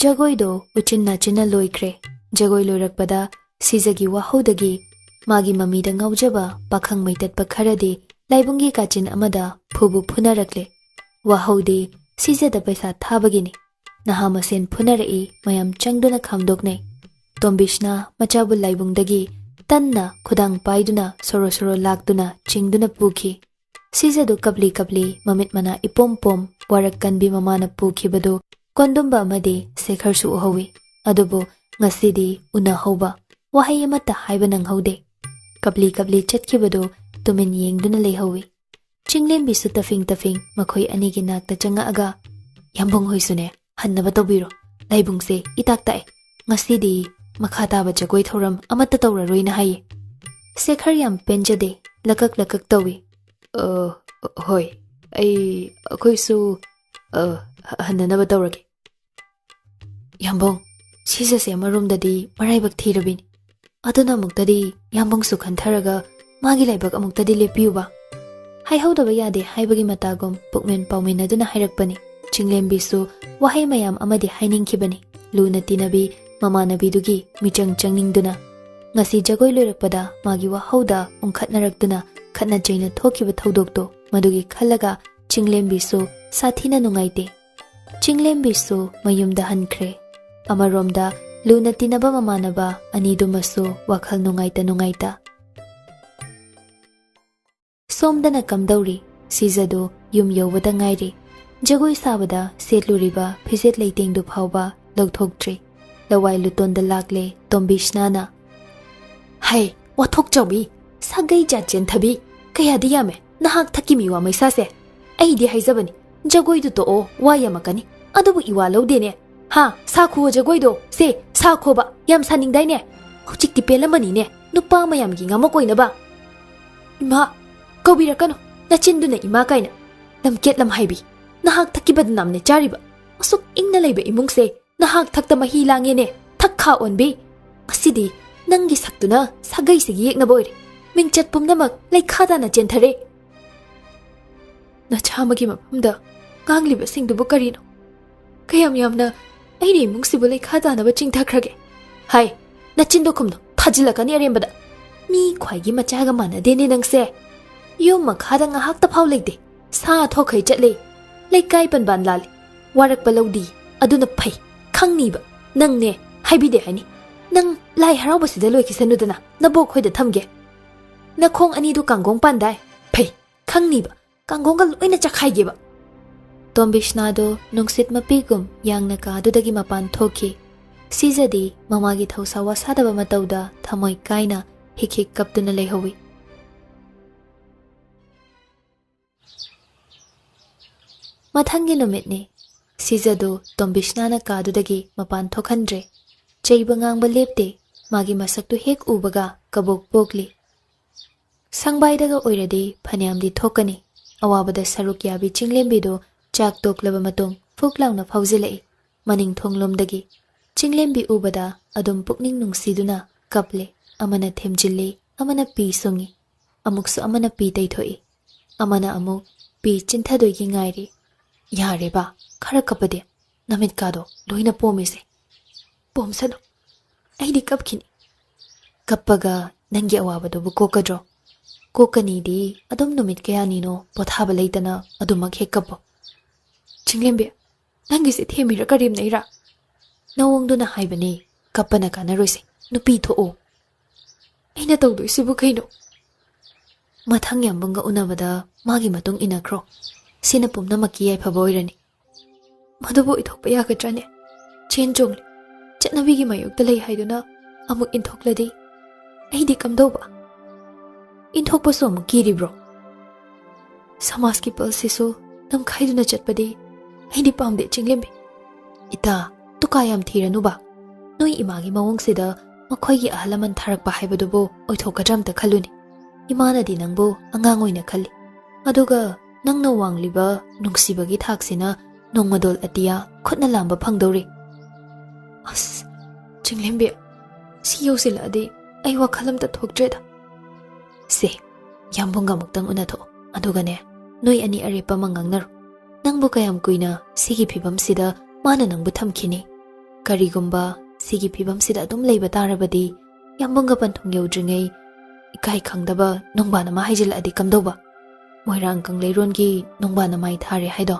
ꯖꯒꯣꯏꯗꯣ ꯎꯆꯤꯟ ꯅꯥꯆꯤꯟꯅ ꯂꯣꯏꯈ꯭ꯔꯦ꯫ ꯖꯒꯣꯏ ꯂꯣꯏꯔꯛꯄꯗ ꯁꯤꯖꯒꯤ ꯋꯥꯍꯧꯗꯒꯤ ꯃꯥꯒꯤ ꯃꯃꯤꯗ ꯉꯥꯎꯖꯕ ꯄꯥꯈꯪ ꯃꯩꯇꯠꯄ ꯈꯔꯗꯤ ꯂꯥꯏꯕꯨꯡꯒꯤ ꯀꯥꯆꯤꯟ ꯑꯃꯗ ꯐꯨꯕꯨ ꯐꯨꯅꯔꯛꯂꯦ꯫ ꯋꯥꯍꯧꯗꯤ ꯁꯤꯖꯗ ꯄꯩꯁꯥ ꯊꯥꯕꯒꯤꯅꯤ꯫ ꯅꯍꯥ ꯃꯁꯦꯟ ꯐꯨꯅꯔꯛꯏ, ꯃꯌꯥꯝ ꯆꯪꯗꯨꯅ ꯈꯥꯝꯗꯣꯛꯅꯩ꯫ ꯇꯣꯝꯕꯤꯁꯅ ꯃꯆꯥꯕꯨ ꯂꯥꯏꯕꯨꯡꯗꯒꯤ ꯇꯟꯅ ꯈꯨꯗꯥꯡ ꯄꯥꯏꯗꯨꯅ ꯁꯣꯔꯣ ꯁꯣꯔꯣ ꯂꯥꯛꯇꯨꯅ ꯆꯤꯡꯗꯨꯅ ꯄꯨꯈꯤ꯫ ꯁꯤꯖꯗꯨ ꯀꯞꯂꯤ ꯀꯞꯂꯤ ꯃꯃꯤꯠ ꯃꯅꯥ ꯏꯄꯣꯝ ꯄꯣꯝ ꯋꯥꯔꯛ ꯀꯟꯕꯤ ꯃꯃꯥꯅ ꯄꯨꯈꯤꯕꯗꯨ ꯀꯣꯟꯗꯨꯝꯕ ꯑꯃꯗꯤ ꯁꯦꯈꯔꯁꯨ ꯎꯍꯧꯏ꯫ ꯑꯗꯨꯕꯨ ꯉꯁꯤꯗꯤ ꯎꯅꯍꯧꯕ, ꯋꯥꯍꯩ ꯑꯃꯠꯇ ꯍꯥꯏꯕ ꯅꯪꯍꯧꯗꯦ꯫ ꯀꯞꯂꯤ ꯀꯞꯂꯤ ꯆꯠꯈꯤꯕꯗꯨ ꯇꯨꯃꯤꯟ ꯌꯦꯡꯗꯨꯅ ꯂꯩꯍꯧꯏ꯫ ꯆꯤꯡꯂꯦꯝꯕꯤꯁꯨ ꯇꯐꯤꯡ ꯇꯐꯤꯡ ꯃꯈꯣꯏ ꯑꯅꯤꯒꯤ ꯅꯥꯛꯇ ꯆꯪꯉꯛꯑꯒ, "ꯌꯥꯝꯕꯨꯡ ꯍꯣꯏꯁꯨꯅꯦ, ꯍꯟꯅꯕ ꯇꯧꯕꯤꯔꯣ꯫ ꯂꯥꯏꯕꯨꯡꯁꯦ ꯏꯇꯥꯛ ꯇꯥꯛꯑꯦ꯫ ꯉꯁꯤꯗꯤ ꯃꯈꯥ ꯇꯥꯕ ꯖꯒꯣꯏ ꯊꯧꯔꯝ ꯑꯃꯠꯇ ꯇꯧꯔꯔꯣꯏꯅ ꯍꯥꯏꯌꯦ꯫" ꯁꯦꯈꯔ ꯌꯥꯝ ꯄꯦꯟꯖꯗꯦ, ꯂꯀꯛ ꯂꯀꯛ ꯇꯧꯏ꯫ "ꯑ, ꯍꯣꯏ, ꯑꯩ, ꯑꯩꯈꯣꯏꯁꯨ, ꯑ, ꯍ-, ꯍꯟꯅꯅꯕ ꯇꯧꯔꯒꯦ꯫" "ꯌꯥꯝꯕꯨꯡ, ꯁꯤꯖꯁꯦ ꯑꯃꯔꯣꯝꯗꯗꯤ ꯃꯔꯥꯏꯕꯛ ꯊꯤꯔꯕꯤꯅꯤ꯫ ꯑꯗꯨꯅ ꯑꯃꯨꯛꯇꯗꯤ ꯌꯥꯝꯕꯨꯡꯁꯨ ꯈꯟꯊꯔꯒ ꯃꯥꯒꯤ ꯂꯥꯏꯕꯛ ꯑꯃꯨꯛꯇꯗꯤ ꯂꯦꯞꯄꯤꯌꯨꯕ꯫" ꯍꯥꯏꯍꯧꯗꯕ ꯌꯥꯗꯦ ꯍꯥꯏꯕꯒꯤ ꯃꯇꯥꯒꯨꯝ ꯄꯨꯛꯃꯦꯟ ꯄꯥꯎꯃꯤꯟꯅꯗꯨꯅ ꯍꯥꯏꯔꯛꯄꯅꯤ꯫ ꯆꯤꯡꯂꯦꯝꯕꯤꯁꯨ ꯋꯥꯍꯩ ꯃꯌꯥꯝ ꯑꯃꯗꯤ ꯍꯥꯏꯅꯤꯡꯈꯤꯕꯅꯤ꯫ ꯂꯨꯅ ꯇꯤꯟꯅꯕꯤ ꯃꯃꯥꯟꯅꯕꯤꯗꯨꯒꯤ ꯃꯤꯆꯪ ꯆꯪꯅꯤꯡꯗꯨꯅ꯫ ꯉꯁꯤ ꯖꯒꯣꯏ ꯂꯣꯏꯔꯛꯄꯗ ꯃꯥꯒꯤ ꯋꯥꯍꯧꯗ ꯎꯪꯈꯠꯅꯔꯛꯇꯨꯅ ꯈꯠꯅ ꯆꯩꯅ ꯊꯣꯛꯈꯤꯕ ꯊꯧꯗꯣꯛꯇꯣ, ꯃꯗꯨꯒꯤ ꯈꯜꯂꯒ ꯆꯤꯡꯂꯦꯝꯕꯤꯁꯨ ꯁꯥꯊꯤꯅ ꯅꯨꯡꯉꯥꯏꯇꯦ꯫ ꯆꯤꯡꯂꯦꯝꯕꯤꯁꯨ ꯃꯌꯨꯝꯗ ꯍꯟꯈ꯭ꯔꯦ꯫ ꯑꯃꯔꯣꯝꯗ ꯂꯨꯅ ꯇꯤꯟꯅꯕ ꯃꯃꯥꯟꯅꯕ ꯑꯅꯤꯗꯨꯃꯁꯨ ꯋꯥꯈꯜ ꯅꯨꯡꯉꯥꯏꯇ ꯅꯨꯡꯉꯥꯏꯇ꯫ ꯁꯣꯝꯗꯅ ꯀꯝꯗꯧꯔꯤ? ꯁꯤꯖꯗꯨ ꯌꯨꯝ ꯌꯧꯕꯗ ꯉꯥꯏꯔꯤ꯫ ꯖꯒꯣꯏ ꯁꯥꯕꯗ ꯁꯦꯠꯂꯨꯔꯤꯕ ꯐꯤꯖꯦꯠ ꯂꯩꯇꯦꯡꯗꯨ ꯐꯥꯎꯕ ꯂꯧꯊꯣꯛꯇ꯭ꯔꯤ꯫ ꯂꯋꯥꯏ ꯂꯨꯇꯣꯟꯗ ꯂꯥꯛꯂꯦ ꯇꯣꯝꯕꯤꯁꯅꯥꯅ꯫ "ꯍꯩ, ꯋꯥꯊꯣꯛ ꯆꯥꯎꯕꯤ, ꯁꯥꯒꯩ ꯖꯥꯠ ꯆꯦꯟꯊꯕꯤ, ꯀꯌꯥꯗꯤ ꯌꯥꯝꯃꯦ ꯅꯍꯥꯛ ꯊꯛꯀꯤ ꯃꯤꯋꯥ ꯃꯩꯁꯥꯁꯦ꯫ ꯑꯩꯗꯤ ꯍꯥꯏꯖꯕꯅꯤ, ꯖꯒꯣꯏꯗꯨ ꯇꯣꯛꯑꯣ, ꯋꯥ ꯌꯥꯝꯃꯛꯀꯅꯤ꯫ ꯑꯗꯨꯕꯨ ꯏꯋꯥ ꯂꯧꯗꯦꯅꯦ꯫ ꯍꯥ, ꯁꯥꯈꯨꯑꯣ ꯖꯒꯣꯏꯗꯣ, ꯁꯦ, ꯁꯥꯈꯣꯕ, ꯌꯥꯝ ꯁꯥꯅꯤꯡꯗꯥꯏꯅꯦ? ꯍꯧꯖꯤꯛꯇꯤ ꯄꯦꯜꯂꯝꯃꯅꯤꯅꯦ, ꯅꯨꯄꯥ ꯃꯌꯥꯝꯒꯤ ꯉꯥꯃꯛ ꯑꯣꯏꯅꯕ꯫" "ꯏꯃꯥ, ꯀꯧꯕꯤꯔꯛꯀꯅꯨ, ꯅꯆꯤꯟꯗꯨꯅ ꯏꯃꯥ ꯀꯥꯏꯅ꯫ ꯂꯝꯀꯦꯠ ꯂꯝꯍꯥꯏꯕꯤ, ꯅꯍꯥꯛ ꯊꯛꯀꯤ ꯕꯗꯅꯥꯝꯅꯦ ꯆꯥꯔꯤꯕ꯫ ꯑꯁꯨꯛ ꯏꯪꯅ ꯂꯩꯕ ꯏꯃꯨꯡꯁꯦ ꯅꯍꯥꯛ ꯊꯛꯇ ꯃꯍꯤ ꯂꯥꯡꯉꯦꯅꯦ, ꯊꯛꯈꯥ ꯑꯣꯟꯕꯤ꯫ ꯉꯁꯤꯗꯤ ꯅꯪꯒꯤ ꯁꯛꯇꯨꯅ ꯁꯥꯒꯩꯁꯤꯒꯤ ꯌꯦꯛꯅꯕ ꯑꯣꯏꯔꯦ꯫ ꯃꯤꯡꯆꯠ ꯄꯨꯝꯅꯃꯛ ꯂꯩꯈꯥ ꯇꯥꯅ ꯆꯦꯟꯊꯔꯦ꯫ ꯅꯆꯥ ꯑꯃꯒꯤ ꯃꯐꯝꯗ ꯉꯥꯡꯂꯤꯕꯁꯤꯡꯗꯨꯕꯨ ꯀꯔꯤꯅꯣ? ꯀꯌꯥꯝ ꯌꯥꯝꯅ ꯑꯩꯅ ꯏꯃꯨꯡꯁꯤꯕꯨ ꯂꯩꯈꯥ ꯇꯥꯅꯕ ꯆꯤꯡꯊꯈ꯭ꯔꯒꯦ? ꯍꯥꯏ, ꯅꯆꯤꯟꯗꯣ ꯈꯨꯝꯅꯣ, ꯊꯥꯖꯤꯜꯂꯛꯀꯅꯤ ꯑꯔꯦꯝꯕꯗ꯫ ꯃꯤ ꯈ꯭ꯋꯥꯏꯒꯤ ꯃꯆꯥꯒ ꯃꯥꯟꯅꯗꯦꯅꯦ ꯅꯪꯁꯦ꯫ ꯌꯨꯝ ꯃꯈꯥꯗ ꯉꯥꯏꯍꯥꯛꯇ ꯐꯥꯎ ꯂꯩꯇꯦ, ꯁꯥ ꯊꯣꯛꯈꯩ ꯆꯠꯂꯦ꯫ ꯂꯩꯀꯥꯏ ꯄꯟꯕꯥꯟ ꯂꯥꯜꯂꯦ, ꯋꯥꯔꯛꯄ ꯂꯧꯗꯤ꯫ ꯑꯗꯨꯅ ꯐꯩ, ꯈꯪꯅꯤꯕ꯫ ꯅꯪꯅꯦ, ꯍꯥꯏꯕꯤꯗꯦ ꯍꯥꯏꯅꯤ꯫ ꯅꯪ ꯂꯥꯏ ꯍꯔꯥꯎꯕꯁꯤꯗ ꯂꯣꯏꯈꯤꯁꯅꯨꯗꯅ, ꯅꯕꯣꯛ ꯈꯣꯏꯗ ꯊꯝꯒꯦ꯫ ꯅꯈꯣꯡ ꯑꯅꯤꯗꯨ ꯀꯥꯡꯒꯣꯡ ꯄꯥꯟꯗꯥꯏ? ꯐꯩ, ꯈꯪꯅꯤꯕ꯫ ꯀꯥꯡꯒꯣꯡꯒ ꯂꯣꯏꯅ ꯆꯈꯥꯏꯒꯦꯕ꯫ ꯇꯣꯝꯕꯤꯁꯅꯥꯗꯣ ꯅꯨꯡꯁꯤꯠ ꯃꯄꯤꯒꯨꯝ ꯌꯥꯡꯅ ꯀꯥꯗꯨꯗꯒꯤ ꯃꯄꯥꯟ ꯊꯣꯛꯈꯤ꯫ ꯁꯤꯖꯗꯤ ꯃꯃꯥꯒꯤ ꯊꯧꯁꯥ ꯋꯥꯁꯥꯗꯕ ꯃꯇꯧꯗ ꯊꯃꯣꯏ ꯀꯥꯏꯅ ꯍꯤꯛ ꯍꯤꯛ ꯀꯞꯇꯨꯅ ꯂꯩꯍꯧꯏ꯫ ꯃꯊꯪꯒꯤ ꯅꯨꯃꯤꯠꯅꯤ꯫ ꯁꯤꯖꯗꯨ ꯇꯣꯝꯕꯤꯁꯅꯥꯅ ꯀꯥꯗꯨꯗꯒꯤ ꯃꯄꯥꯟ ꯊꯣꯛꯍꯟꯗ꯭ꯔꯦ꯫ ꯆꯩꯕ ꯉꯥꯡꯕ ꯂꯦꯞꯇꯦ꯫ ꯃꯥꯒꯤ ꯃꯁꯛꯇꯨ ꯍꯦꯛ ꯎꯕꯒ ꯀꯕꯣꯛ ꯄꯣꯛꯂꯤ꯫ ꯁꯪꯕꯥꯏꯗꯒ ꯑꯣꯏꯔꯗꯤ ꯐꯅꯌꯥꯝꯗꯤ ꯊꯣꯛꯀꯅꯤ꯫ ꯑꯋꯥꯕꯗ ꯁꯔꯨꯛ ꯌꯥꯕꯤ ꯆꯤꯡꯂꯦꯝꯕꯤꯗꯨ ꯆꯥꯛ ꯇꯣꯛꯂꯕ ꯃꯇꯨꯡ ꯐꯨꯛ ꯂꯥꯎꯅ ꯐꯥꯎꯖꯤꯜꯂꯛꯏ꯫ ꯃꯅꯤꯡ ꯊꯣꯡꯂꯣꯝꯗꯒꯤ ꯆꯤꯡꯂꯦꯝꯕꯤ ꯎꯕꯗ ꯑꯗꯨꯝ ꯄꯨꯛꯅꯤꯡ ꯅꯨꯡꯁꯤꯗꯨꯅ ꯀꯞꯂꯦ꯫ ꯑꯃꯅ ꯊꯦꯝꯖꯤꯜꯂꯤ, ꯑꯃꯅ ꯄꯤ ꯁꯨꯡꯉꯤ, ꯑꯃꯨꯛꯁꯨ ꯑꯃꯅ ꯄꯤ ꯇꯩꯊꯣꯛꯏ, ꯑꯃꯅ ꯑꯃꯨꯛ ꯄꯤ ꯆꯤꯟꯊꯗꯣꯏꯒꯤ ꯉꯥꯏꯔꯤ꯫ "ꯌꯥꯔꯦꯕ, ꯈꯔ ꯀꯞꯄꯗꯤ, ꯅꯃꯤꯠꯀꯥꯗꯣ ꯂꯣꯏꯅ ꯄꯣꯝꯃꯤꯁꯦ꯫ ꯄꯣꯝꯁꯅꯨ, ꯑꯩꯗꯤ ꯀꯞꯈꯤꯅꯤ꯫ ꯀꯞꯄꯒ ꯅꯪꯒꯤ ꯑꯋꯥꯕꯗꯨꯕꯨ ꯀꯣꯛꯀꯗ꯭ꯔꯣ? ꯀꯣꯛꯀꯅꯤꯗꯤ ꯑꯗꯨꯝ ꯅꯨꯃꯤꯠ ꯀꯌꯥꯅꯤꯅꯣ ꯄꯣꯊꯥꯕ ꯂꯩꯇꯅ ꯑꯗꯨꯃꯛ ꯍꯦꯛ ꯀꯞꯄꯣ꯫ ꯆꯤꯡꯂꯦꯝꯕꯤ, ꯅꯪꯒꯤꯁꯦ ꯊꯦꯝꯃꯤꯔ ꯀꯔꯦꯝꯅꯩꯔꯥ? ꯅꯋꯣꯡꯗꯨꯅ ꯍꯥꯏꯕꯅꯦ, ꯀꯞꯄꯅ ꯀꯥꯟꯅꯔꯣꯏꯁꯦ, ꯅꯨꯄꯤ ꯊꯣꯛꯑꯣ꯫ ꯑꯩꯅ ꯇꯧꯗꯣꯏꯁꯤꯕꯨ ꯀꯩꯅꯣ?" ꯃꯊꯪ ꯌꯥꯝꯕꯨꯡꯒ ꯎꯅꯕꯗ ꯃꯥꯒꯤ ꯃꯇꯨꯡ ꯏꯟꯅꯈ꯭ꯔꯣ꯫ ꯁꯤꯅ ꯄꯨꯝꯅꯃꯛꯀꯤ ꯌꯥꯏꯐꯕ ꯑꯣꯏꯔꯅꯤ꯫ ꯃꯗꯨꯕꯨ ꯑꯣꯏꯊꯣꯛꯄ ꯌꯥꯒꯗ꯭ꯔꯅꯦ? ꯆꯦꯟ ꯆꯣꯡꯂꯤ꯫ ꯆꯠꯅꯕꯤꯒꯤ ꯃꯥꯌꯣꯛꯇ ꯂꯩ ꯍꯥꯏꯗꯨꯅ ꯑꯃꯨꯛ ꯏꯟꯊꯣꯛꯂꯗꯤ ꯑꯩꯗꯤ ꯀꯝꯗꯧꯕ? ꯏꯟꯊꯣꯛꯄꯁꯨ ꯑꯃꯨꯛ ꯀꯤꯔꯤꯕ꯭ꯔꯣ? ꯁꯃꯥꯖꯀꯤ ꯄꯜꯁꯤꯁꯨ ꯅꯝꯈꯥꯏꯗꯨꯅ ꯆꯠꯄꯗꯤ ꯑꯩꯗꯤ ꯄꯥꯝꯗꯦ, ꯆꯤꯡꯂꯦꯝꯕꯤ꯫ ꯏꯇꯥ, ꯇꯨꯀꯥ ꯌꯥꯝ ꯊꯤꯔꯅꯨꯕ꯫ ꯅꯣꯏ ꯏꯃꯥꯒꯤ ꯃꯑꯣꯡꯁꯤꯗ ꯃꯈꯣꯏꯒꯤ ꯑꯍꯜ ꯂꯃꯟ ꯊꯥꯔꯛꯄ ꯍꯥꯏꯕꯗꯨꯕꯨ ꯑꯣꯏꯊꯣꯛꯀꯗ꯭ꯔꯥ ꯑꯝꯇ ꯈꯜꯂꯨꯅꯦ꯫ ꯏꯃꯥꯅꯗꯤ ꯅꯪꯕꯨ ꯑꯉꯥꯡ ꯑꯣꯏꯅ ꯈꯜꯂꯤ꯫ ꯑꯗꯨꯒ ꯅꯪꯅ ꯋꯥꯡꯂꯤꯕ ꯅꯨꯡꯁꯤꯕꯒꯤ ꯊꯥꯛꯁꯤꯅ ꯅꯣꯡꯃꯗꯣꯜ ꯑꯇꯤꯌꯥ ꯈꯨꯠꯅ ꯂꯥꯝꯕ ꯐꯪꯗꯧꯔꯦ꯫ ꯑꯁ, ꯆꯤꯡꯂꯦꯝꯕꯤ, ꯁꯤ ꯌꯧꯁꯤꯜꯂꯛꯑꯗꯤ ꯑꯩ ꯋꯥꯈꯜ ꯑꯝꯇ ꯊꯣꯛꯇ꯭ꯔꯦꯗ꯫ ꯁꯦ, ꯌꯥꯝꯕꯨꯡꯒ ꯑꯃꯨꯛꯇꯪ ꯎꯅꯊꯣꯛꯑꯣ꯫ ꯑꯗꯨꯒꯅꯦ, ꯅꯣꯏ ꯑꯅꯤ ꯑꯔꯦꯞꯄ ꯑꯃ ꯉꯥꯡꯅꯔꯣ꯫ ꯅꯪꯕꯨ ꯀꯌꯥꯝ ꯀꯨꯏꯅ ꯁꯤꯒꯤ ꯐꯤꯕꯝꯁꯤꯗ ꯃꯥꯅ ꯅꯪꯕꯨ ꯊꯝꯈꯤꯅꯤ? ꯀꯔꯤꯒꯨꯝꯕ ꯁꯤꯒꯤ ꯐꯤꯕꯝꯁꯤꯗ ꯑꯗꯨꯝ ꯂꯩꯕ ꯇꯥꯔꯕꯗꯤ, ꯌꯥꯝꯕꯨꯡꯒ ꯄꯟꯊꯨꯡ ꯌꯧꯗ꯭ꯔꯤꯉꯩ ꯏꯀꯥꯏ ꯈꯪꯗꯕ ꯅꯣꯡꯕꯥꯟ ꯑꯃ ꯍꯥꯏꯖꯤꯜꯂꯛꯑꯗꯤ ꯀꯝꯗꯧꯕ? ꯃꯣꯏꯔꯥꯡ ꯀꯪꯂꯩꯔꯣꯟꯒꯤ ꯅꯣꯡꯕꯥꯟꯅ ꯃꯥꯏ ꯊꯥꯔꯦ ꯍꯥꯏꯗꯣ,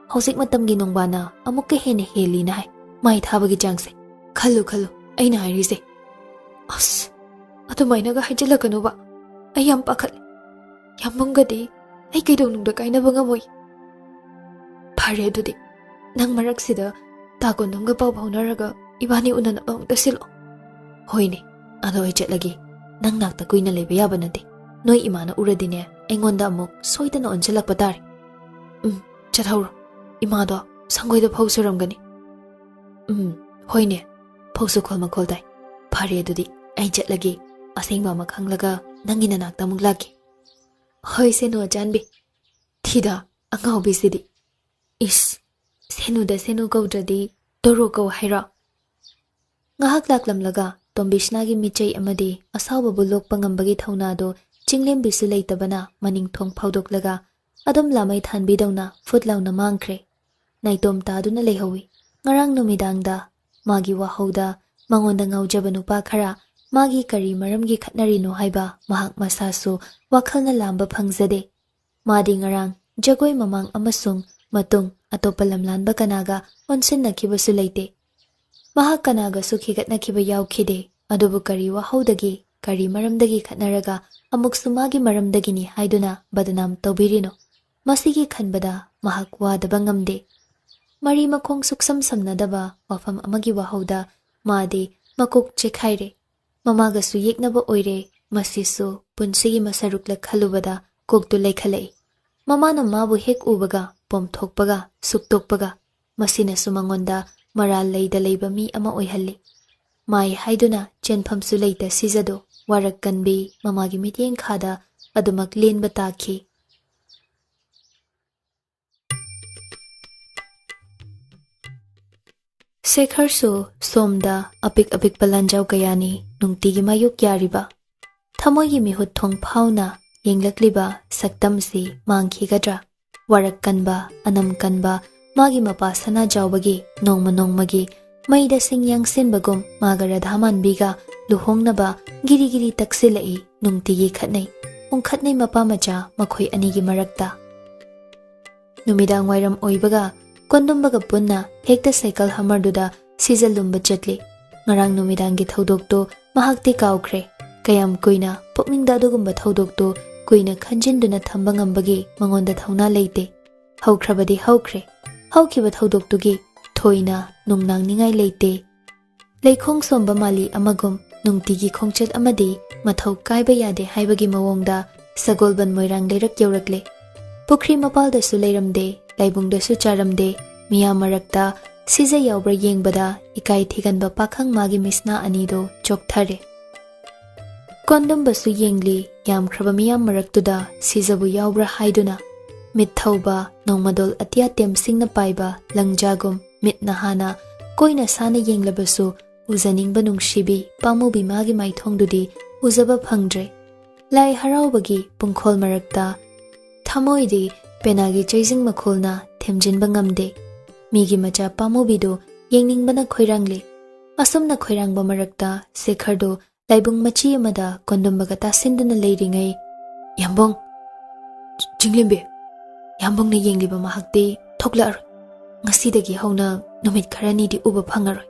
ꯍꯧꯖꯤꯛ ꯃꯇꯝꯒꯤ ꯅꯣꯡꯕꯥꯟꯅ ꯑꯃꯨꯛꯀ ꯍꯦꯟꯅ ꯍꯦꯜꯂꯤꯅ ꯍꯥꯏ, ꯃꯥꯏ ꯊꯥꯕꯒꯤ ꯆꯥꯡꯁꯦ꯫ ꯈꯜꯂꯨ, ꯈꯜꯂꯨ, ꯑꯩꯅ ꯍꯥꯏꯔꯤꯁꯦ꯫ ꯑꯁ, ꯑꯗꯨꯃꯥꯏꯅꯒ ꯍꯥꯏꯖꯤꯜꯂꯛꯀꯅꯨꯕ, ꯑꯩ ꯌꯥꯝ ꯄꯥꯈꯠꯂꯦ꯫ ꯌꯥꯝꯕꯨꯡꯒꯗꯤ ꯑꯩ ꯀꯩꯗꯧꯅꯨꯡꯗ ꯀꯥꯏꯅꯕ ꯉꯝꯃꯣꯏ꯫ ꯐꯔꯦ ꯑꯗꯨꯗꯤ, ꯅꯪ ꯃꯔꯛꯁꯤꯗ ꯇꯥ ꯀꯣꯟꯗꯨꯝꯒ ꯄꯥꯎ ꯐꯥꯎꯅꯔꯒ ꯏꯕꯥꯅꯤ ꯎꯅꯅꯕ ꯑꯃꯨꯛꯇ ꯁꯤꯜꯂꯣ꯫ ꯍꯣꯏꯅꯦ, ꯑꯗꯣ ꯑꯩ ꯆꯠꯂꯒꯦ꯫ ꯅꯪ ꯅꯥꯛꯇ ꯀꯨꯏꯅ ꯂꯩꯕ ꯌꯥꯕ ꯅꯠꯇꯦ꯫ ꯅꯣꯏ ꯏꯃꯥꯅ ꯎꯔꯗꯤꯅꯦ, ꯑꯩꯉꯣꯟꯗ ꯑꯃꯨꯛ ꯁꯣꯏꯗꯅ ꯑꯣꯟꯁꯤꯜꯂꯛꯄ ꯇꯥꯔꯦ꯫ ꯎꯝ, ꯆꯠꯍꯧꯔꯣ꯫ ꯏꯃꯥꯗꯣ ꯁꯪꯒꯣꯏꯗ ꯐꯧ ꯁꯨꯔꯝꯒꯅꯤ꯫ ꯎꯝ, ꯍꯣꯏꯅꯦ, ꯐꯧꯁꯨ ꯈꯣꯜ ꯃꯈꯣꯜ ꯇꯥꯏ꯫ ꯐꯔꯦ ꯑꯗꯨꯗꯤ, ꯑꯩ ꯆꯠꯂꯒꯦ꯫ ꯑꯁꯦꯡꯕ ꯑꯃ ꯈꯪꯂꯒ ꯅꯪꯒꯤ ꯅꯅꯥꯛꯇ ꯑꯃꯨꯛ ꯂꯥꯛꯀꯦ꯫ ꯍꯣꯏ, ꯁꯦꯅꯨ ꯑꯆꯥꯟꯕꯤ꯫ ꯊꯤꯗ, ꯑꯉꯥꯎꯕꯤꯁꯤꯗꯤ꯫ ꯏꯁ, ꯁꯦꯅꯨꯗ ꯁꯦꯅꯨ ꯀꯧꯗ꯭ꯔꯗꯤ ꯗꯣꯔꯣ ꯀꯧ ꯍꯥꯏꯔꯣ? ꯉꯥꯏꯍꯥꯛ ꯂꯥꯛꯂꯝꯂꯒ ꯇꯣꯝꯕꯤꯁꯅꯥꯒꯤ ꯃꯤꯠꯆꯩ ꯑꯃꯗꯤ ꯑꯁꯥꯎꯕꯕꯨ ꯂꯣꯛꯄ ꯉꯝꯕꯒꯤ ꯊꯧꯅꯥꯗꯨ ꯆꯤꯡꯂꯦꯝꯕꯤꯁꯨ ꯂꯩꯇꯕꯅ ꯃꯅꯤꯡ ꯊꯣꯡ ꯐꯥꯎꯗꯣꯛꯂꯒ ꯑꯗꯨꯝ ꯂꯥꯃꯩ ꯊꯥꯟꯕꯤꯗꯧꯅ ꯐꯨꯠ ꯂꯥꯎꯅ ꯃꯥꯡꯈ꯭ꯔꯦ꯫ ꯅꯥꯏꯇꯣꯝ ꯇꯥꯗꯨꯅ ꯂꯩꯍꯧꯏ꯫ ꯉꯔꯥꯡ ꯅꯨꯃꯤꯗꯥꯡꯗ ꯃꯥꯒꯤ ꯋꯥꯍꯧꯗ ꯃꯉꯣꯟꯗ ꯉꯥꯎꯖꯕ ꯅꯨꯄꯥ ꯈꯔ ꯃꯥꯒꯤ ꯀꯔꯤ ꯃꯔꯝꯒꯤ ꯈꯠꯅꯔꯤꯅꯣ ꯍꯥꯏꯕ ꯃꯍꯥꯛ ꯃꯁꯥꯁꯨ ꯋꯥꯈꯜꯅ ꯂꯥꯝꯕ ꯐꯪꯖꯗꯦ꯫ ꯃꯥꯗꯤ ꯉꯔꯥꯡ ꯖꯒꯣꯏ ꯃꯃꯥꯡ ꯑꯃꯁꯨꯡ ꯃꯇꯨꯡ ꯑꯇꯣꯞꯄ ꯂꯝꯂꯥꯟꯕ ꯀꯅꯥꯒ ꯑꯣꯟꯁꯤꯟꯅꯈꯤꯕꯁꯨ ꯂꯩꯇꯦ꯫ ꯃꯍꯥꯛ ꯀꯅꯥꯒꯁꯨ ꯈꯤꯒꯠꯅꯈꯤꯕ ꯌꯥꯎꯈꯤꯗꯦ, ꯑꯗꯨꯕꯨ ꯀꯔꯤ ꯋꯥꯍꯧꯗꯒꯤ, ꯀꯔꯤ ꯃꯔꯝꯗꯒꯤ ꯈꯠꯅꯔꯒ ꯑꯃꯨꯛꯁꯨ ꯃꯥꯒꯤ ꯃꯔꯝꯗꯒꯤꯅꯤ ꯍꯥꯏꯗꯨꯅ ꯕꯗꯅꯥꯝ ꯇꯧꯕꯤꯔꯤꯅꯣ? ꯃꯁꯤꯒꯤ ꯈꯟꯕꯗ ꯃꯍꯥꯛ ꯋꯥꯗꯕ ꯉꯝꯗꯦ꯫ ꯃꯔꯤ ꯃꯈꯣꯡ ꯁꯨꯛꯁꯝ ꯁꯝꯅꯗꯕ ꯋꯥꯐꯝ ꯑꯃꯒꯤ ꯋꯥꯍꯧꯗ ꯃꯥꯗꯤ ꯃꯀꯣꯛ ꯆꯦꯛꯈꯥꯏꯔꯦ꯫ ꯃꯃꯥꯒꯁꯨ ꯌꯦꯛꯅꯕ ꯑꯣꯏꯔꯦ, ꯃꯁꯤꯁꯨ ꯄꯨꯟꯁꯤꯒꯤ ꯃꯁꯔꯨꯛꯂ ꯈꯜꯂꯨꯕꯗ ꯀꯣꯛꯇꯨ ꯂꯩꯈꯠꯂꯛꯏ꯫ ꯃꯃꯥꯅ ꯃꯥꯕꯨ ꯍꯦꯛ ꯎꯕꯒ ꯄꯣꯝꯊꯣꯛꯄꯒ ꯁꯨꯛꯇꯣꯛꯄꯒ, ꯃꯁꯤꯅꯁꯨ ꯃꯉꯣꯟꯗ ꯃꯔꯥꯜ ꯂꯩꯗ ꯂꯩꯕ ꯃꯤ ꯑꯃ ꯑꯣꯏꯍꯜꯂꯤ꯫ ꯃꯥꯏ ꯍꯥꯏꯗꯨꯅ ꯆꯦꯟꯐꯝꯁꯨ ꯂꯩꯇ ꯁꯤꯖꯗꯣ ꯋꯥꯔꯛ ꯀꯟꯕꯤ ꯃꯃꯥꯒꯤ ꯃꯤꯠꯌꯦꯡ ꯈꯥꯗ ꯑꯗꯨꯃꯛ ꯂꯦꯟꯕ ꯇꯥꯈꯤ꯫ ꯁꯦꯈꯔꯁꯨ ꯁꯣꯝꯗ ꯑꯄꯤꯛ ꯑꯄꯤꯛꯄ ꯂꯥꯟꯖꯥꯎ ꯀꯌꯥꯅꯤ ꯅꯨꯡꯇꯤꯒꯤ ꯃꯥꯌꯣꯛ ꯌꯥꯔꯤꯕ꯫ ꯊꯃꯣꯏꯒꯤ ꯃꯤꯍꯨꯠ ꯊꯣꯡ ꯐꯥꯎꯅ ꯌꯦꯡꯂꯛꯂꯤꯕ ꯁꯛꯇꯝꯁꯤ ꯃꯥꯡꯈꯤꯒꯗ꯭ꯔꯥ? ꯋꯥꯔꯛ ꯀꯟꯕ, ꯑꯅꯝ ꯀꯟꯕ ꯃꯥꯒꯤ ꯃꯄꯥ ꯁꯅꯥꯖꯥꯎꯕꯒꯤ ꯅꯣꯡꯃ ꯅꯣꯡꯃꯒꯤ ꯃꯩꯗ ꯁꯤꯡ ꯌꯥꯡꯁꯤꯟꯕꯒꯨꯝ ꯃꯥꯒ ꯔꯥꯙꯥ ꯃꯥꯟꯕꯤꯒ ꯂꯨꯍꯣꯡꯅꯕ ꯒꯤꯔꯤ ꯒꯤꯔꯤ ꯇꯛꯁꯤꯜꯂꯛꯏ, ꯅꯨꯡꯇꯤꯒꯤ ꯈꯠꯅꯩ꯫ ꯎꯪꯈꯠꯅꯩ ꯃꯄꯥ ꯃꯆꯥ ꯃꯈꯣꯏ ꯑꯅꯤꯒꯤ ꯃꯔꯛꯇ꯫ ꯅꯨꯃꯤꯗꯥꯡ ꯋꯥꯏꯔꯝ ꯑꯣꯏꯕꯒ ꯀꯣꯟꯗꯨꯝꯕꯒ ꯄꯨꯟꯅ ꯍꯦꯛꯇ ꯁꯥꯏꯀꯜ ꯍꯃꯔꯗꯨꯗ ꯁꯤꯖ ꯂꯨꯝꯕ ꯆꯠꯂꯤ꯫ ꯉꯔꯥꯡ ꯅꯨꯃꯤꯗꯥꯡꯒꯤ ꯊꯧꯗꯣꯛꯇꯨ ꯃꯍꯥꯛꯇꯤ ꯀꯥꯎꯈ꯭ꯔꯦ꯫ ꯀꯌꯥꯝ ꯀꯨꯏꯅ ꯄꯨꯛꯅꯤꯡꯗ ꯑꯗꯨꯒꯨꯝꯕ ꯊꯧꯗꯣꯛꯇꯨ ꯀꯨꯏꯅ ꯈꯟꯖꯤꯟꯗꯨꯅ ꯊꯝꯕ ꯉꯝꯕꯒꯤ ꯃꯉꯣꯟꯗ ꯊꯧꯅꯥ ꯂꯩꯇꯦ꯫ ꯍꯧꯈ꯭ꯔꯕꯗꯤ ꯍꯧꯈ꯭ꯔꯦ꯫ ꯍꯧꯈꯤꯕ ꯊꯧꯗꯣꯛꯇꯨꯒꯤ ꯊꯣꯏꯅ ꯅꯨꯡꯅꯥꯡꯅꯤꯡꯉꯥꯏ ꯂꯩꯇꯦ꯫ ꯂꯩꯈꯣꯡ ꯁꯣꯝꯕ ꯃꯥꯂꯤ ꯑꯃꯒꯨꯝ ꯅꯨꯡꯇꯤꯒꯤ ꯈꯣꯡꯆꯠ ꯑꯃꯗꯤ ꯃꯊꯧ ꯀꯥꯏꯕ ꯌꯥꯗꯦ ꯍꯥꯏꯕꯒꯤ ꯃꯑꯣꯡꯗ ꯁꯒꯣꯜꯕꯟ ꯃꯣꯏꯔꯥꯡ ꯂꯩꯔꯛ ꯌꯧꯔꯛꯂꯦ꯫ ꯄꯨꯈ꯭ꯔꯤ ꯃꯄꯥꯜꯗꯁꯨ ꯂꯩꯔꯝꯗꯦ, ꯂꯥꯏꯕꯨꯡꯗꯁꯨ ꯆꯥꯔꯝꯗꯦ꯫ ꯃꯤꯌꯥꯝ ꯃꯔꯛꯇ ꯁꯤꯖ ꯌꯥꯎꯕ꯭ꯔꯥ ꯌꯦꯡꯕꯗ ꯏꯀꯥꯏ ꯊꯤꯒꯟꯕ ꯄꯥꯈꯪ ꯃꯥꯒꯤ ꯃꯤꯁꯅꯥ ꯑꯅꯤꯗꯣ ꯆꯣꯛꯊꯔꯦ꯫ ꯀꯣꯟꯗꯨꯝꯕꯁꯨ ꯌꯦꯡꯂꯤ, ꯌꯥꯝꯈ꯭ꯔꯕ ꯃꯤꯌꯥꯝ ꯃꯔꯛꯇꯨꯗ ꯁꯤꯖꯕꯨ ꯌꯥꯎꯕ꯭ꯔꯥ ꯍꯥꯏꯗꯨꯅ꯫ ꯃꯤꯠ ꯊꯧꯕ ꯅꯣꯡꯃꯗꯣꯜ ꯑꯇꯤꯌꯥ ꯇꯦꯝꯁꯤꯡꯅ ꯄꯥꯏꯕ ꯂꯪꯖꯥꯒꯨꯝ ꯃꯤꯠꯅ ꯍꯥꯟꯅ ꯀꯣꯏꯅ ꯁꯥꯅ ꯌꯦꯡꯂꯕꯁꯨ ꯎꯖꯅꯤꯡꯕ ꯅꯨꯡꯁꯤꯕꯤ ꯄꯥꯝꯃꯨꯕꯤ ꯃꯥꯒꯤ ꯃꯥꯏꯊꯣꯡꯗꯨꯗꯤ ꯎꯖꯕ ꯐꯪꯗ꯭ꯔꯦ꯫ ꯂꯥꯏ ꯍꯔꯥꯎꯕꯒꯤ ꯄꯨꯡꯈꯣꯜ ꯃꯔꯛꯇ ꯊꯃꯣꯏꯗꯤ ꯄꯦꯅꯥꯒꯤ ꯆꯩꯖꯤꯡ ꯃꯈꯣꯜꯅ ꯊꯦꯝꯖꯤꯟꯕ ꯉꯝꯗꯦ꯫ ꯃꯤꯒꯤ ꯃꯆꯥ ꯄꯥꯝꯃꯨꯕꯤꯗꯨ ꯌꯦꯡꯅꯤꯡꯕꯅ ꯈꯣꯏꯔꯥꯡꯂꯤ꯫ ꯑꯁꯨꯝꯅ ꯈꯣꯏꯔꯥꯡꯕ ꯃꯔꯛꯇ ꯁꯦꯈꯔꯗꯨ ꯂꯥꯏꯕꯨꯡ ꯃꯆꯤ ꯑꯃꯗ ꯀꯣꯟꯗꯨꯝꯕꯒ ꯇꯥꯁꯤꯟꯗꯨꯅ ꯂꯩꯔꯤꯉꯩ, "ꯌꯥꯝꯕꯨꯡ, ꯆꯤꯡꯂꯦꯝꯕꯤ, ꯌꯥꯝꯕꯨꯡꯅ ꯌꯦꯡꯂꯤꯕ ꯃꯍꯥꯛꯇꯤ ꯊꯣꯛꯂꯛꯑꯔꯣꯏ꯫ ꯉꯁꯤꯗꯒꯤ ꯍꯧꯅ ꯅꯨꯃꯤꯠ ꯈꯔꯅꯤꯗꯤ ꯎꯕ ꯐꯪꯉꯔꯣꯏ꯫"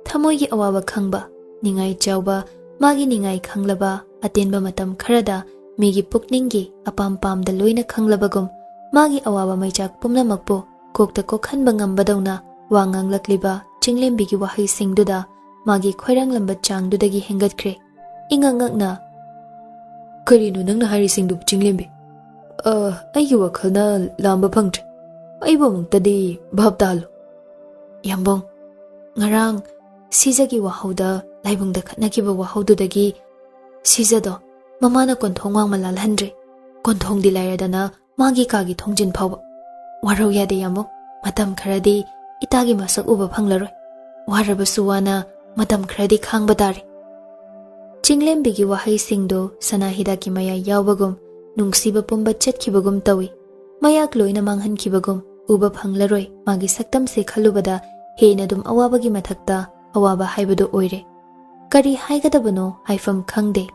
ꯊꯃꯣꯏꯒꯤ ꯑꯋꯥꯕ ꯈꯪꯕ, ꯅꯤꯡꯉꯥꯏ ꯆꯥꯎꯕ, ꯃꯥꯒꯤ ꯅꯤꯡꯉꯥꯏ ꯈꯪꯂꯕ, ꯑꯇꯦꯟꯕ ꯃꯇꯝ ꯈꯔꯗ ꯃꯤꯒꯤ ꯄꯨꯛꯅꯤꯡꯒꯤ ꯑꯄꯥꯝ ꯄꯥꯝꯗ ꯂꯣꯏꯅ ꯈꯪꯂꯕꯒꯨꯝ, ꯃꯥꯒꯤ ꯑꯋꯥꯕ ꯃꯩꯆꯥꯛ ꯄꯨꯝꯅꯃꯛꯄꯨ ꯀꯣꯛꯇ ꯀꯣꯛꯍꯟꯕ ꯉꯝꯕꯗꯧꯅ ꯋꯥ ꯉꯥꯡꯂꯛꯂꯤꯕ ꯆꯤꯡꯂꯦꯝꯕꯤꯒꯤ ꯋꯥꯍꯩꯁꯤꯡꯗꯨꯗ ꯃꯥꯒꯤ ꯈꯣꯏꯔꯥꯡꯂꯝꯕ ꯆꯥꯡꯗꯨꯗꯒꯤ ꯍꯦꯟꯒꯠꯈ꯭ꯔꯦ꯫ ꯏꯉꯛ ꯉꯛꯅ, "ꯀꯔꯤꯅꯣ ꯅꯪꯅ ꯍꯥꯏꯔꯤꯁꯤꯡꯗꯨꯕꯨ, ꯆꯤꯡꯂꯦꯝꯕꯤ? ꯑ, ꯑꯩꯒꯤ ꯋꯥꯈꯜꯅ ꯂꯥꯝꯕ ꯐꯪꯗ꯭ꯔꯦ꯫ ꯑꯩꯕꯨ ꯑꯃꯨꯛꯇꯗꯤ ꯚꯥꯞ ꯇꯥꯍꯜꯂꯨ꯫" "ꯌꯥꯝꯕꯨꯡ, ꯉꯔꯥꯡ ꯁꯤꯖꯒꯤ ꯋꯥꯍꯧꯗ, ꯂꯥꯏꯕꯨꯡꯗ ꯈꯠꯅꯈꯤꯕ ꯋꯥꯍꯧꯗꯨꯗꯒꯤ ꯁꯤꯖꯗꯣ ꯃꯃꯥꯅ ꯀꯣꯟꯊꯣꯡ ꯋꯥꯡꯃ ꯂꯥꯜꯍꯟꯗ꯭ꯔꯦ꯫ ꯀꯣꯟꯊꯣꯡꯗꯤ ꯂꯥꯏꯔꯗꯅ ꯃꯥꯒꯤ ꯀꯥꯒꯤ ꯊꯣꯡꯖꯤꯟ ꯐꯥꯎꯕ꯫ ꯋꯥꯔꯧ ꯌꯥꯗꯦ ꯌꯥꯝꯕꯨꯡ, ꯃꯇꯝ ꯈꯔꯗꯤ ꯏꯇꯥꯒꯤ ꯃꯁꯛ ꯎꯕ ꯐꯪꯂꯔꯣꯏ꯫ ꯋꯥꯔꯕꯁꯨ ꯋꯥꯅ ꯃꯇꯝ ꯈꯔꯗꯤ ꯈꯥꯡꯕ ꯇꯥꯔꯦ꯫ ꯆꯤꯡꯂꯦꯝꯕꯤꯒꯤ ꯋꯥꯍꯩꯁꯤꯡꯗꯨ ꯁꯅꯥ ꯍꯤꯗꯥꯛꯀꯤ ꯃꯌꯥꯏ ꯌꯥꯎꯕꯒꯨꯝ, ꯅꯨꯡꯁꯤꯕ ꯄꯨꯝꯕ ꯆꯠꯈꯤꯕꯒꯨꯝ ꯇꯧꯏ꯫ ꯃꯌꯥꯛ ꯂꯣꯏꯅ ꯃꯥꯡꯍꯟꯈꯤꯕꯒꯨꯝ, ꯎꯕ ꯐꯪꯂꯔꯣꯏ ꯃꯥꯒꯤ ꯁꯛꯇꯝꯁꯦ ꯈꯜꯂꯨꯕꯗ ꯍꯦꯟꯅ ꯑꯗꯨꯝ ꯑꯋꯥꯕꯒꯤ ꯃꯊꯛꯇ ꯑꯋꯥꯕ ꯍꯥꯏꯕꯗꯨ ꯑꯣꯏꯔꯦ꯫ ꯀꯔꯤ ꯍꯥꯏꯒꯗꯕꯅꯣ ꯍꯥꯏꯐꯝ ꯈꯪꯗꯦ꯫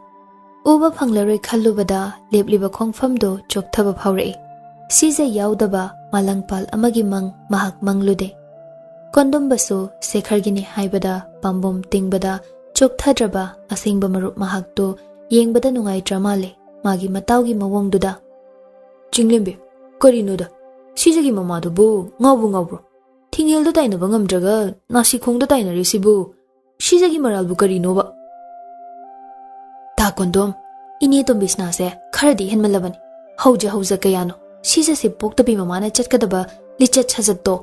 ꯎꯕ ꯐꯪꯂꯔꯣꯏ ꯈꯜꯂꯨꯕꯗ ꯂꯦꯞꯂꯤꯕ ꯈꯣꯡꯐꯝꯗꯨ ꯆꯣꯛꯊꯕ ꯐꯥꯎꯔꯛꯏ꯫ ꯁꯤꯖ ꯌꯥꯎꯗꯕ ꯃꯥꯂꯪꯄꯥꯜ ꯑꯃꯒꯤ ꯃꯪ ꯃꯍꯥꯛ ꯃꯪꯂꯨꯗꯦ꯫ ꯀꯣꯟꯗꯨꯝꯕꯁꯨ ꯁꯦꯈꯔꯒꯤꯅꯤ ꯍꯥꯏꯕꯗ ꯄꯥꯝꯕꯣꯝ ꯇꯤꯡꯕꯗ ꯆꯣꯛꯊꯗ꯭ꯔꯕ ꯑꯁꯦꯡꯕ ꯃꯔꯨꯞ ꯃꯍꯥꯛꯇꯨ ꯌꯦꯡꯕꯗ ꯅꯨꯡꯉꯥꯏꯇ꯭ꯔ ꯃꯥꯜꯂꯦ ꯃꯥꯒꯤ ꯃꯇꯥꯎꯒꯤ ꯃꯑꯣꯡꯗꯨꯗ꯫ "ꯆꯤꯡꯂꯦꯝꯕꯤ, ꯀꯔꯤꯅꯣꯗ? ꯁꯤꯖꯒꯤ ꯃꯃꯥꯗꯨꯕꯨ ꯉꯥꯎꯕꯨ ꯉꯥꯎꯕ꯭ꯔꯣ? ꯊꯤꯡꯉꯦꯜꯗ ꯇꯥꯏꯅꯕ ꯉꯝꯗ꯭ꯔꯒ ꯅꯥꯁꯤꯈꯣꯡꯗ ꯇꯥꯏꯅꯔꯤꯁꯤꯕꯨ? ꯁꯤꯖꯒꯤ ꯃꯔꯥꯜꯕꯨ ꯀꯔꯤꯅꯣꯕ?" "ꯇꯥ ꯀꯣꯟꯗꯣꯝ, ꯏꯅꯦ ꯇꯣꯝꯕꯤꯁꯅꯥꯁꯦ ꯈꯔꯗꯤ ꯍꯦꯟꯃꯜꯂꯕꯅꯤ꯫ ꯍꯧꯖ ꯍꯧꯖ ꯀꯌꯥꯅꯣ ꯁꯤꯖꯁꯦ ꯄꯣꯛꯇꯕꯤ ꯃꯃꯥꯅ ꯆꯠꯀꯗꯕ ꯂꯤꯆꯠ ꯁꯥꯖꯠꯇꯣ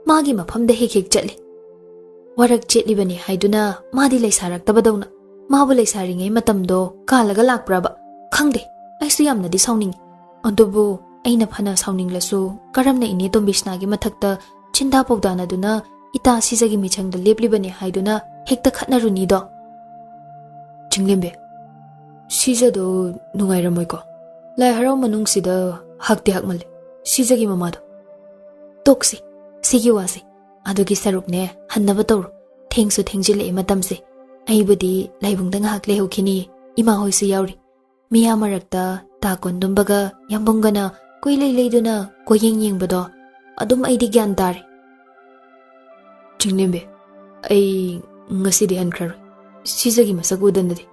ꯃꯥꯒꯤ ꯃꯐꯝꯗ ꯍꯦꯛ ꯍꯦꯛ ꯆꯠꯂꯤ꯫ ꯋꯥꯔꯛ ꯆꯦꯠꯂꯤꯕꯅꯤ ꯍꯥꯏꯗꯨꯅ ꯃꯥꯗꯤ ꯂꯩꯁꯥꯔꯛꯇꯕꯗꯧꯅ ꯃꯥꯕꯨ ꯂꯩꯁꯥꯔꯤꯉꯩ ꯃꯇꯝꯗꯣ ꯀꯥꯜꯂꯒ ꯂꯥꯛꯄ꯭ꯔꯕ? ꯈꯪꯗꯦ, ꯑꯩꯁꯨ ꯌꯥꯝꯅꯗꯤ ꯁꯥꯎꯅꯤꯡꯉꯤ꯫ ꯑꯗꯨꯕꯨ ꯑꯩꯅ ꯐꯅ ꯁꯥꯎꯅꯤꯡꯂꯁꯨ ꯀꯔꯝꯅ ꯏꯅꯦ ꯇꯣꯝꯕꯤꯁꯅꯥꯒꯤ ꯃꯊꯛꯇ ꯆꯤꯟꯗꯥ ꯄꯥꯎꯗꯥꯅꯗꯨꯅ ꯏꯇꯥ ꯁꯤꯖꯒꯤ ꯃꯤꯆꯪꯗ ꯂꯦꯞꯂꯤꯕꯅꯤ ꯍꯥꯏꯗꯨꯅ ꯍꯦꯛꯇ ꯈꯠꯅꯔꯨꯅꯤꯗꯣ?" "ꯆꯤꯡꯂꯦꯝꯕꯤ, ꯁꯤꯖꯗꯣ ꯅꯨꯡꯉꯥꯏꯔꯝꯃꯣꯏꯀꯣ? ꯂꯥꯏ ꯍꯔꯥꯎ ꯃꯅꯨꯡꯁꯤꯗ ꯍꯛꯇꯤ ꯍꯛꯃꯜꯂꯦ ꯁꯤꯖꯒꯤ ꯃꯃꯥꯗꯣ꯫" "ꯇꯣꯛꯁꯤ, ꯁꯤꯒꯤ ꯋꯥꯁꯤ꯫ ꯑꯗꯨꯒꯤ ꯁꯔꯨꯛꯅꯦ, ꯍꯟꯅꯕ ꯇꯧꯔꯣ꯫ ꯊꯦꯡꯁꯨ ꯊꯦꯡꯖꯤꯜꯂꯛꯑꯦ ꯃꯇꯝꯁꯦ꯫ ꯑꯩꯕꯨꯗꯤ ꯂꯥꯏꯕꯨꯡꯗ ꯉꯥꯏꯍꯥꯛ ꯂꯩꯍꯧꯈꯤꯅꯤꯌꯦ, ꯏꯃꯥ ꯍꯣꯏꯁꯨ ꯌꯥꯎꯔꯤ꯫ ꯃꯤꯌꯥꯝ ꯃꯔꯛꯇ ꯇꯥ ꯀꯣꯟꯗꯨꯝꯕꯒ ꯌꯥꯝꯕꯨꯡꯒꯅ ꯀꯣꯏꯂꯩ ꯂꯩꯗꯨꯅ ꯀꯣꯏꯌꯦꯡ ꯌꯦꯡꯕꯗꯣ ꯑꯗꯨꯝ ꯑꯩꯗꯤ ꯒ꯭ꯌꯥꯟ ꯇꯥꯔꯦ꯫" "ꯆꯤꯡꯂꯦꯝꯕꯤ, ꯑꯩ ꯉꯁꯤꯗꯤ ꯍꯟꯈ꯭ꯔꯔꯣꯏ ꯁꯤꯖꯒꯤ ꯃꯁꯛ ꯎꯗꯅꯗꯤ꯫"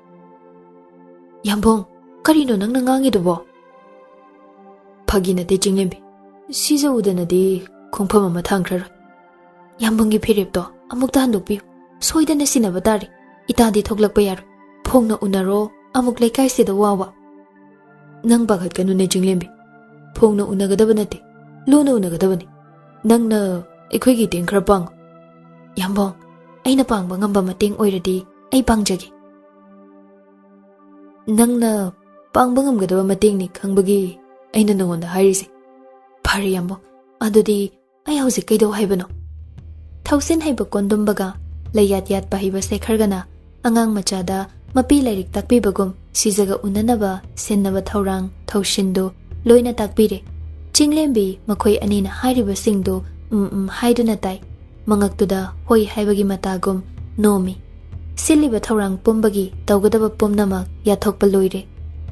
"ꯌꯥꯝꯕꯨꯡ, ꯀꯔꯤꯅꯣ ꯅꯪꯅ ꯉꯥꯡꯉꯤꯗꯨꯕꯣ?" "ꯐꯥꯒꯤ ꯅꯠꯇꯦ ꯆꯤꯡꯂꯦꯝꯕꯤ, ꯁꯤꯖ ꯎꯗꯅꯗꯤ ꯈꯣꯡꯐꯝ ꯑꯃ ꯊꯥꯡꯈ꯭ꯔꯔꯣꯏ꯫ ꯌꯥꯝꯕꯨꯡꯒꯤ ꯐꯤꯔꯦꯞꯇꯣ ꯑꯃꯨꯛꯇ ꯍꯟꯗꯣꯛꯄꯤꯌꯨ꯫ ꯁꯣꯏꯗꯅ ꯁꯤꯟꯅꯕ ꯇꯥꯔꯦ꯫ ꯏꯇꯥꯗꯤ ꯊꯣꯛꯂꯛꯄ ꯌꯥꯔꯣꯏ꯫ ꯐꯣꯡꯅ ꯎꯅꯔꯣ, ꯑꯃꯨꯛ ꯂꯩꯀꯥꯏꯁꯤꯗ ꯋꯥ ꯋꯥ꯫" "ꯅꯪ ꯄꯥꯈꯠꯀꯅꯨꯅꯦ ꯆꯤꯡꯂꯦꯝꯕꯤ, ꯐꯣꯡꯅ ꯎꯅꯒꯗꯕ ꯅꯠꯇꯦ, ꯂꯨꯅ ꯎꯅꯒꯗꯕꯅꯤ꯫ ꯅꯪꯅ ꯑꯩꯈꯣꯏꯒꯤ ꯏꯇꯦꯡ ꯈꯔ ꯄꯥꯡꯉꯨ꯫" "ꯌꯥꯝꯕꯨꯡ, ꯑꯩꯅ ꯄꯥꯡꯕ ꯉꯝꯕ ꯃꯇꯦꯡ ꯑꯣꯏꯔꯗꯤ ꯑꯩ ꯄꯥꯡꯖꯒꯦ꯫" "ꯅꯪꯅ ꯄꯥꯡꯕ ꯉꯝꯒꯗꯕ ꯃꯇꯦꯡꯅꯤ ꯈꯪꯕꯒꯤ ꯑꯩꯅ ꯅꯉꯣꯟꯗ ꯍꯥꯏꯔꯤꯁꯦ꯫" "ꯐꯔꯦ ꯌꯥꯝꯕꯨꯡ, ꯑꯗꯨꯗꯤ ꯑꯩ ꯍꯧꯖꯤꯛ ꯀꯩꯗꯧ ꯍꯥꯏꯕꯅꯣ?" ꯊꯧꯁꯤꯟ ꯍꯩꯕ ꯀꯣꯟꯗꯨꯝꯕꯒ ꯂꯩꯌꯥꯠ ꯌꯥꯠꯄ ꯍꯩꯕ ꯁꯦꯈꯔꯒꯅ ꯑꯉꯥꯡ ꯃꯆꯥꯗ ꯃꯄꯤ ꯂꯥꯏꯔꯤꯛ ꯇꯥꯛꯄꯤꯕꯒꯨꯝ ꯁꯤꯖꯒ ꯎꯅꯅꯕ ꯁꯤꯟꯅꯕ ꯊꯧꯔꯥꯡ ꯊꯧꯁꯤꯟꯗꯨ ꯂꯣꯏꯅ ꯇꯥꯛꯄꯤꯔꯦ꯫ ꯆꯤꯡꯂꯦꯝꯕꯤ ꯃꯈꯣꯏ ꯑꯅꯤꯅ ꯍꯥꯏꯔꯤꯕꯁꯤꯡꯗꯨ ꯎꯝ ꯎꯝ ꯍꯥꯏꯗꯨꯅ ꯇꯥꯏ꯫ ꯃꯉꯛꯇꯨꯗ ꯍꯣꯏ ꯍꯥꯏꯕꯒꯤ ꯃꯇꯥꯒꯨꯝ ꯅꯣꯝꯃꯤ꯫ ꯁꯤꯜꯂꯤꯕ ꯊꯧꯔꯥꯡ ꯄꯨꯝꯕꯒꯤ ꯇꯧꯒꯗꯕ ꯄꯨꯝꯅꯃꯛ ꯌꯥꯊꯣꯛꯄ ꯂꯣꯏꯔꯦ꯫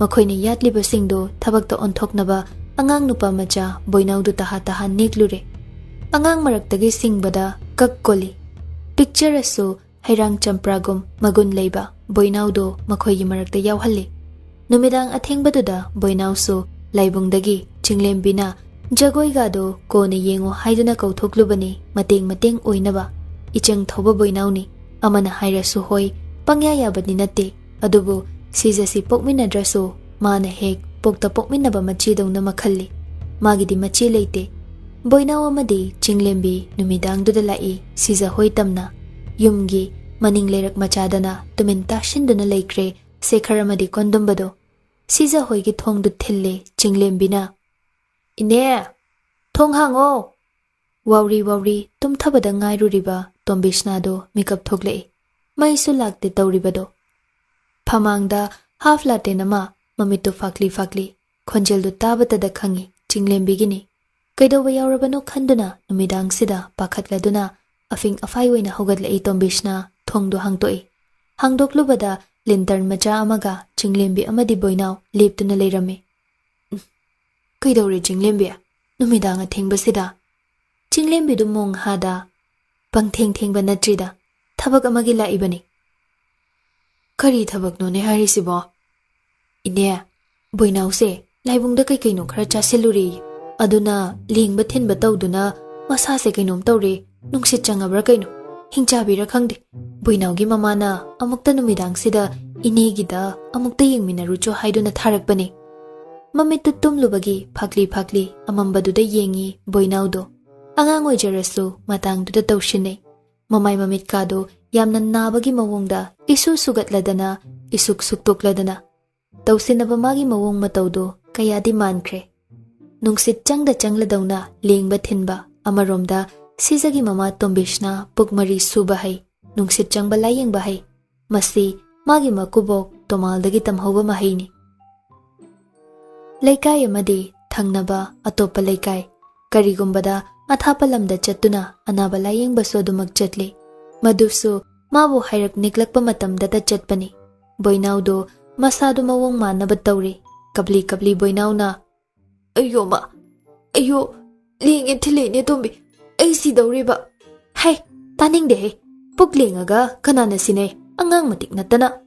ꯃꯈꯣꯏꯅ ꯌꯥꯠꯂꯤꯕꯁꯤꯡꯗꯨ ꯊꯕꯛꯇ ꯑꯣꯟꯊꯣꯛꯅꯕ ꯑꯉꯥꯡ ꯅꯨꯄꯥ ꯃꯆꯥ ꯕꯣꯏꯅꯥꯎꯗꯨ ꯇꯍꯥ ꯇꯍꯥ ꯅꯦꯛꯂꯨꯔꯦ꯫ ꯑꯉꯥꯡ ꯃꯔꯛꯇꯒꯤ ꯁꯤꯡꯕꯗ ꯀꯛ ꯀꯣꯜꯂꯤ꯫ ꯄꯤꯛꯆꯔꯁꯨ ꯍꯩꯔꯥꯡ ꯆꯝꯄ꯭ꯔꯥꯒꯨꯝ ꯃꯒꯨꯟ ꯂꯩꯕ ꯕꯣꯏꯅꯥꯎꯗꯨ ꯃꯈꯣꯏꯒꯤ ꯃꯔꯛꯇ ꯌꯥꯎꯍꯜꯂꯤ꯫ ꯅꯨꯃꯤꯗꯥꯡ ꯑꯊꯦꯡꯕꯗꯨꯗ ꯕꯣꯏꯅꯥꯎꯁꯨ ꯂꯥꯏꯕꯨꯡꯗꯒꯤ ꯆꯤꯡꯂꯦꯝꯕꯤꯅ ꯖꯒꯣꯏꯒꯥꯗꯨ ꯀꯣꯟꯅ ꯌꯦꯡꯉꯨ ꯍꯥꯏꯗꯨꯅ ꯀꯧꯊꯣꯛꯂꯨꯕꯅꯤ ꯃꯇꯦꯡ ꯃꯇꯦꯡ ꯑꯣꯏꯅꯕ꯫ ꯏꯆꯪ ꯊꯧꯕ ꯕꯣꯏꯅꯥꯎꯅꯤ꯫ ꯑꯃꯅ ꯍꯥꯏꯔꯁꯨ ꯍꯣꯏ, ꯄꯪꯌꯥ ꯌꯥꯕꯗꯤ ꯅꯠꯇꯦ꯫ ꯑꯗꯨꯕꯨ ꯁꯤꯖꯁꯤ ꯄꯣꯛꯃꯤꯟꯅꯗ꯭ꯔꯁꯨ ꯃꯥꯅ ꯍꯦꯛ ꯄꯣꯛꯇ ꯄꯣꯛꯃꯤꯟꯅꯕ ꯃꯆꯦꯗꯧꯅ ꯃꯈꯜꯂꯤ꯫ ꯃꯥꯒꯤꯗꯤ ꯃꯆꯦ ꯂꯩꯇꯦ꯫ ꯕꯣꯏꯅꯥꯎ ꯑꯃꯗꯤ ꯆꯤꯡꯂꯦꯝꯕꯤ ꯅꯨꯃꯤꯗꯥꯡꯗꯨꯗ ꯂꯥꯛꯏ ꯁꯤꯖ ꯍꯣꯏ ꯇꯝꯅ꯫ ꯌꯨꯝꯒꯤ ꯃꯅꯤꯡ ꯂꯩꯔꯛ ꯃꯆꯥꯗꯅ ꯇꯨꯃꯤꯟ ꯇꯥꯁꯤꯟꯗꯨꯅ ꯂꯩꯈ꯭ꯔꯦ ꯁꯦꯈꯔ ꯑꯃꯗꯤ ꯀꯣꯟꯗꯨꯝꯕꯗꯣ꯫ ꯁꯤꯖ ꯍꯣꯏꯒꯤ ꯊꯣꯡꯗꯨ ꯊꯤꯜꯂꯦ ꯆꯤꯡꯂꯦꯝꯕꯤꯅ꯫ "ꯏꯅꯦ, ꯊꯣꯡ ꯍꯥꯡꯉꯣ!" ꯋꯥꯎꯔꯤ ꯋꯥꯎꯔꯤ ꯇꯨꯝꯊꯕꯗ ꯉꯥꯏꯔꯨꯔꯤꯕ ꯇꯣꯝꯕꯤꯁꯅꯥꯗꯣ ꯃꯤꯀꯞ ꯊꯣꯛꯂꯛꯏ꯫ ꯃꯩꯁꯨ ꯂꯥꯛꯇꯦ ꯇꯧꯔꯤꯕꯗꯣ꯫ ꯐꯃꯥꯡꯗ ꯍꯥꯐ ꯂꯥꯇꯦꯟ ꯑꯃ ꯃꯃꯤꯠꯇꯨ ꯐꯥꯛꯂꯤ ꯐꯥꯛꯂꯤ, ꯈꯣꯟꯖꯦꯜꯗꯨ ꯇꯥꯕꯇꯗ ꯈꯪꯏ ꯆꯤꯡꯂꯦꯝꯕꯤꯒꯤꯅꯤ꯫ ꯀꯩꯗꯧꯕ ꯌꯥꯎꯔꯕꯅꯣ ꯈꯟꯗꯨꯅ ꯅꯨꯃꯤꯗꯥꯡꯁꯤꯗ ꯄꯥꯈꯠꯂꯗꯨꯅ ꯑꯐꯤꯡ ꯑꯐꯥꯏ ꯑꯣꯏꯅ ꯍꯧꯒꯠꯂꯛꯏ ꯇꯣꯝꯕꯤꯁꯅꯥ꯫ ꯊꯣꯡꯗꯨ ꯍꯥꯡꯗꯣꯛꯏ꯫ ꯍꯥꯡꯗꯣꯛꯂꯨꯕꯗ ꯂꯤꯟꯇꯔꯟ ꯃꯆꯥ ꯑꯃꯒ ꯆꯤꯡꯂꯦꯝꯕꯤ ꯑꯃꯗꯤ ꯕꯣꯏꯅꯥꯎ ꯂꯦꯞꯇꯨꯅ ꯂꯩꯔꯝꯃꯤ꯫ "ꯎꯝ, ꯀꯩꯗꯧꯔꯦ ꯆꯤꯡꯂꯦꯝꯕꯤ? ꯅꯨꯃꯤꯗꯥꯡ ꯑꯊꯦꯡꯕꯁꯤꯗ?" ꯆꯤꯡꯂꯦꯝꯕꯤꯗꯨ ꯃꯣꯡ ꯍꯥꯗ꯫ "ꯄꯪꯊꯦꯡ ꯊꯦꯡꯕ ꯅꯠꯇ꯭ꯔꯤꯗ, ꯊꯕꯛ ꯑꯃꯒꯤ ꯂꯥꯛꯏꯕꯅꯤ꯫" "ꯀꯔꯤ ꯊꯕꯛꯅꯣꯅꯦ ꯍꯥꯏꯔꯤꯁꯤꯕꯣ?" "ꯏꯅꯦ, ꯕꯣꯏꯅꯥꯎꯁꯦ ꯂꯥꯏꯕꯨꯡꯗ ꯀꯩ ꯀꯩꯅꯣ ꯈꯔ ꯆꯥꯁꯤꯜꯂꯨꯔꯦꯌꯦ꯫ ꯑꯗꯨꯅ ꯂꯦꯡꯕ ꯊꯤꯟꯕ ꯇꯧꯗꯨꯅ ꯃꯁꯥꯁꯦ ꯀꯩꯅꯣꯝ ꯇꯧꯔꯦ, ꯅꯨꯡꯁꯤꯠ ꯆꯪꯉꯕ꯭ꯔꯥ ꯀꯩꯅꯣ, ꯍꯤꯡꯆꯥꯕꯤꯔꯥ ꯈꯪꯗꯦ꯫ ꯕꯣꯏꯅꯥꯎꯒꯤ ꯃꯃꯥꯅ ꯑꯃꯨꯛꯇ ꯅꯨꯃꯤꯗꯥꯡꯁꯤꯗ ꯏꯅꯦꯒꯤꯗ ꯑꯃꯨꯛꯇ ꯌꯦꯡꯃꯤꯟꯅꯔꯨꯆꯣ ꯍꯥꯏꯗꯨꯅ ꯊꯥꯔꯛꯄꯅꯦ꯫" ꯃꯃꯤꯠꯇꯨ ꯇꯨꯝꯂꯨꯕꯒꯤ ꯐꯥꯛꯂꯤ ꯐꯥꯛꯂꯤ ꯑꯃꯝꯕꯗꯨꯗ ꯌꯦꯡꯉꯤ ꯕꯣꯏꯅꯥꯎꯗꯣ꯫ ꯑꯉꯥꯡ ꯑꯣꯏꯖꯔꯁꯨ ꯃꯇꯥꯡꯗꯨꯗ ꯇꯧꯁꯤꯟꯅꯩ꯫ ꯃꯃꯥꯏ ꯃꯃꯤꯠꯀꯥꯗꯨ ꯌꯥꯝꯅ ꯅꯥꯕꯒꯤ ꯃꯑꯣꯡꯗ ꯏꯁꯨ ꯁꯨꯒꯠꯂꯗꯅ, ꯏꯁꯨꯛ ꯁꯨꯛꯇꯣꯛꯂꯗꯅ꯫ ꯇꯧꯁꯤꯟꯅꯕ ꯃꯥꯒꯤ ꯃꯑꯣꯡ ꯃꯇꯧꯗꯨ ꯀꯌꯥꯗꯤ ꯃꯥꯟꯈ꯭ꯔꯦ꯫ ꯅꯨꯡꯁꯤꯠ ꯆꯪꯗ ꯆꯪꯂꯗꯧꯅ ꯂꯦꯡꯕ ꯊꯤꯟꯕ꯫ ꯑꯃꯔꯣꯝꯗ ꯁꯤꯖꯒꯤ ꯃꯃꯥ ꯇꯣꯝꯕꯤꯁꯅꯥ ꯄꯨꯛ ꯃꯔꯤ ꯁꯨꯕ ꯍꯩ꯫ ꯅꯨꯡꯁꯤꯠ ꯆꯪꯕ ꯂꯥꯌꯦꯡꯕ ꯍꯩ꯫ ꯃꯁꯤ ꯃꯥꯒꯤ ꯃꯀꯨꯕꯣꯛ ꯇꯣꯃꯥꯜꯗꯒꯤ ꯇꯝꯍꯧꯕ ꯃꯍꯩꯅꯤ꯫ ꯂꯩꯀꯥꯏ ꯑꯃꯗꯤ ꯊꯪꯅꯕ ꯑꯇꯣꯞꯄ ꯂꯩꯀꯥꯏ, ꯀꯔꯤꯒꯨꯝꯕꯗ ꯑꯊꯥꯞꯄ ꯂꯝꯗ ꯆꯠꯇꯨꯅ ꯑꯅꯥꯕ ꯂꯥꯌꯦꯡꯕꯁꯨ ꯑꯗꯨꯃꯛ ꯆꯠꯂꯤ꯫ ꯃꯗꯨꯁꯨ ꯃꯥꯕꯨ ꯍꯥꯏꯔꯛ ꯅꯤꯛꯂꯛꯄ ꯃꯇꯝꯗꯇ ꯆꯠꯄꯅꯤ꯫ ꯕꯣꯏꯅꯥꯎꯗꯨ ꯃꯁꯥꯗꯨ ꯃꯑꯣꯡ ꯃꯥꯟꯅꯕ ꯇꯧꯔꯤ꯫ ꯀꯞꯂꯤ ꯀꯞꯂꯤ ꯕꯣꯏꯅꯥꯎꯅ, "ꯑꯌꯣ ꯃꯥ, ꯑꯌꯣ, ꯂꯦꯡꯉꯦ ꯊꯤꯜꯂꯦꯅꯦ ꯇꯣꯝꯕꯤ, ꯑꯩ ꯁꯤꯗꯧꯔꯦꯕ꯫ ꯍꯩ, ꯇꯥꯅꯤꯡꯗꯦꯍꯦ, ꯄꯨꯛ ꯂꯦꯡꯉꯒ ꯀꯅꯥꯅ ꯁꯤꯟꯅꯩ? ꯑꯉꯥꯡ ꯃꯇꯤꯛ ꯅꯠꯇꯅ꯫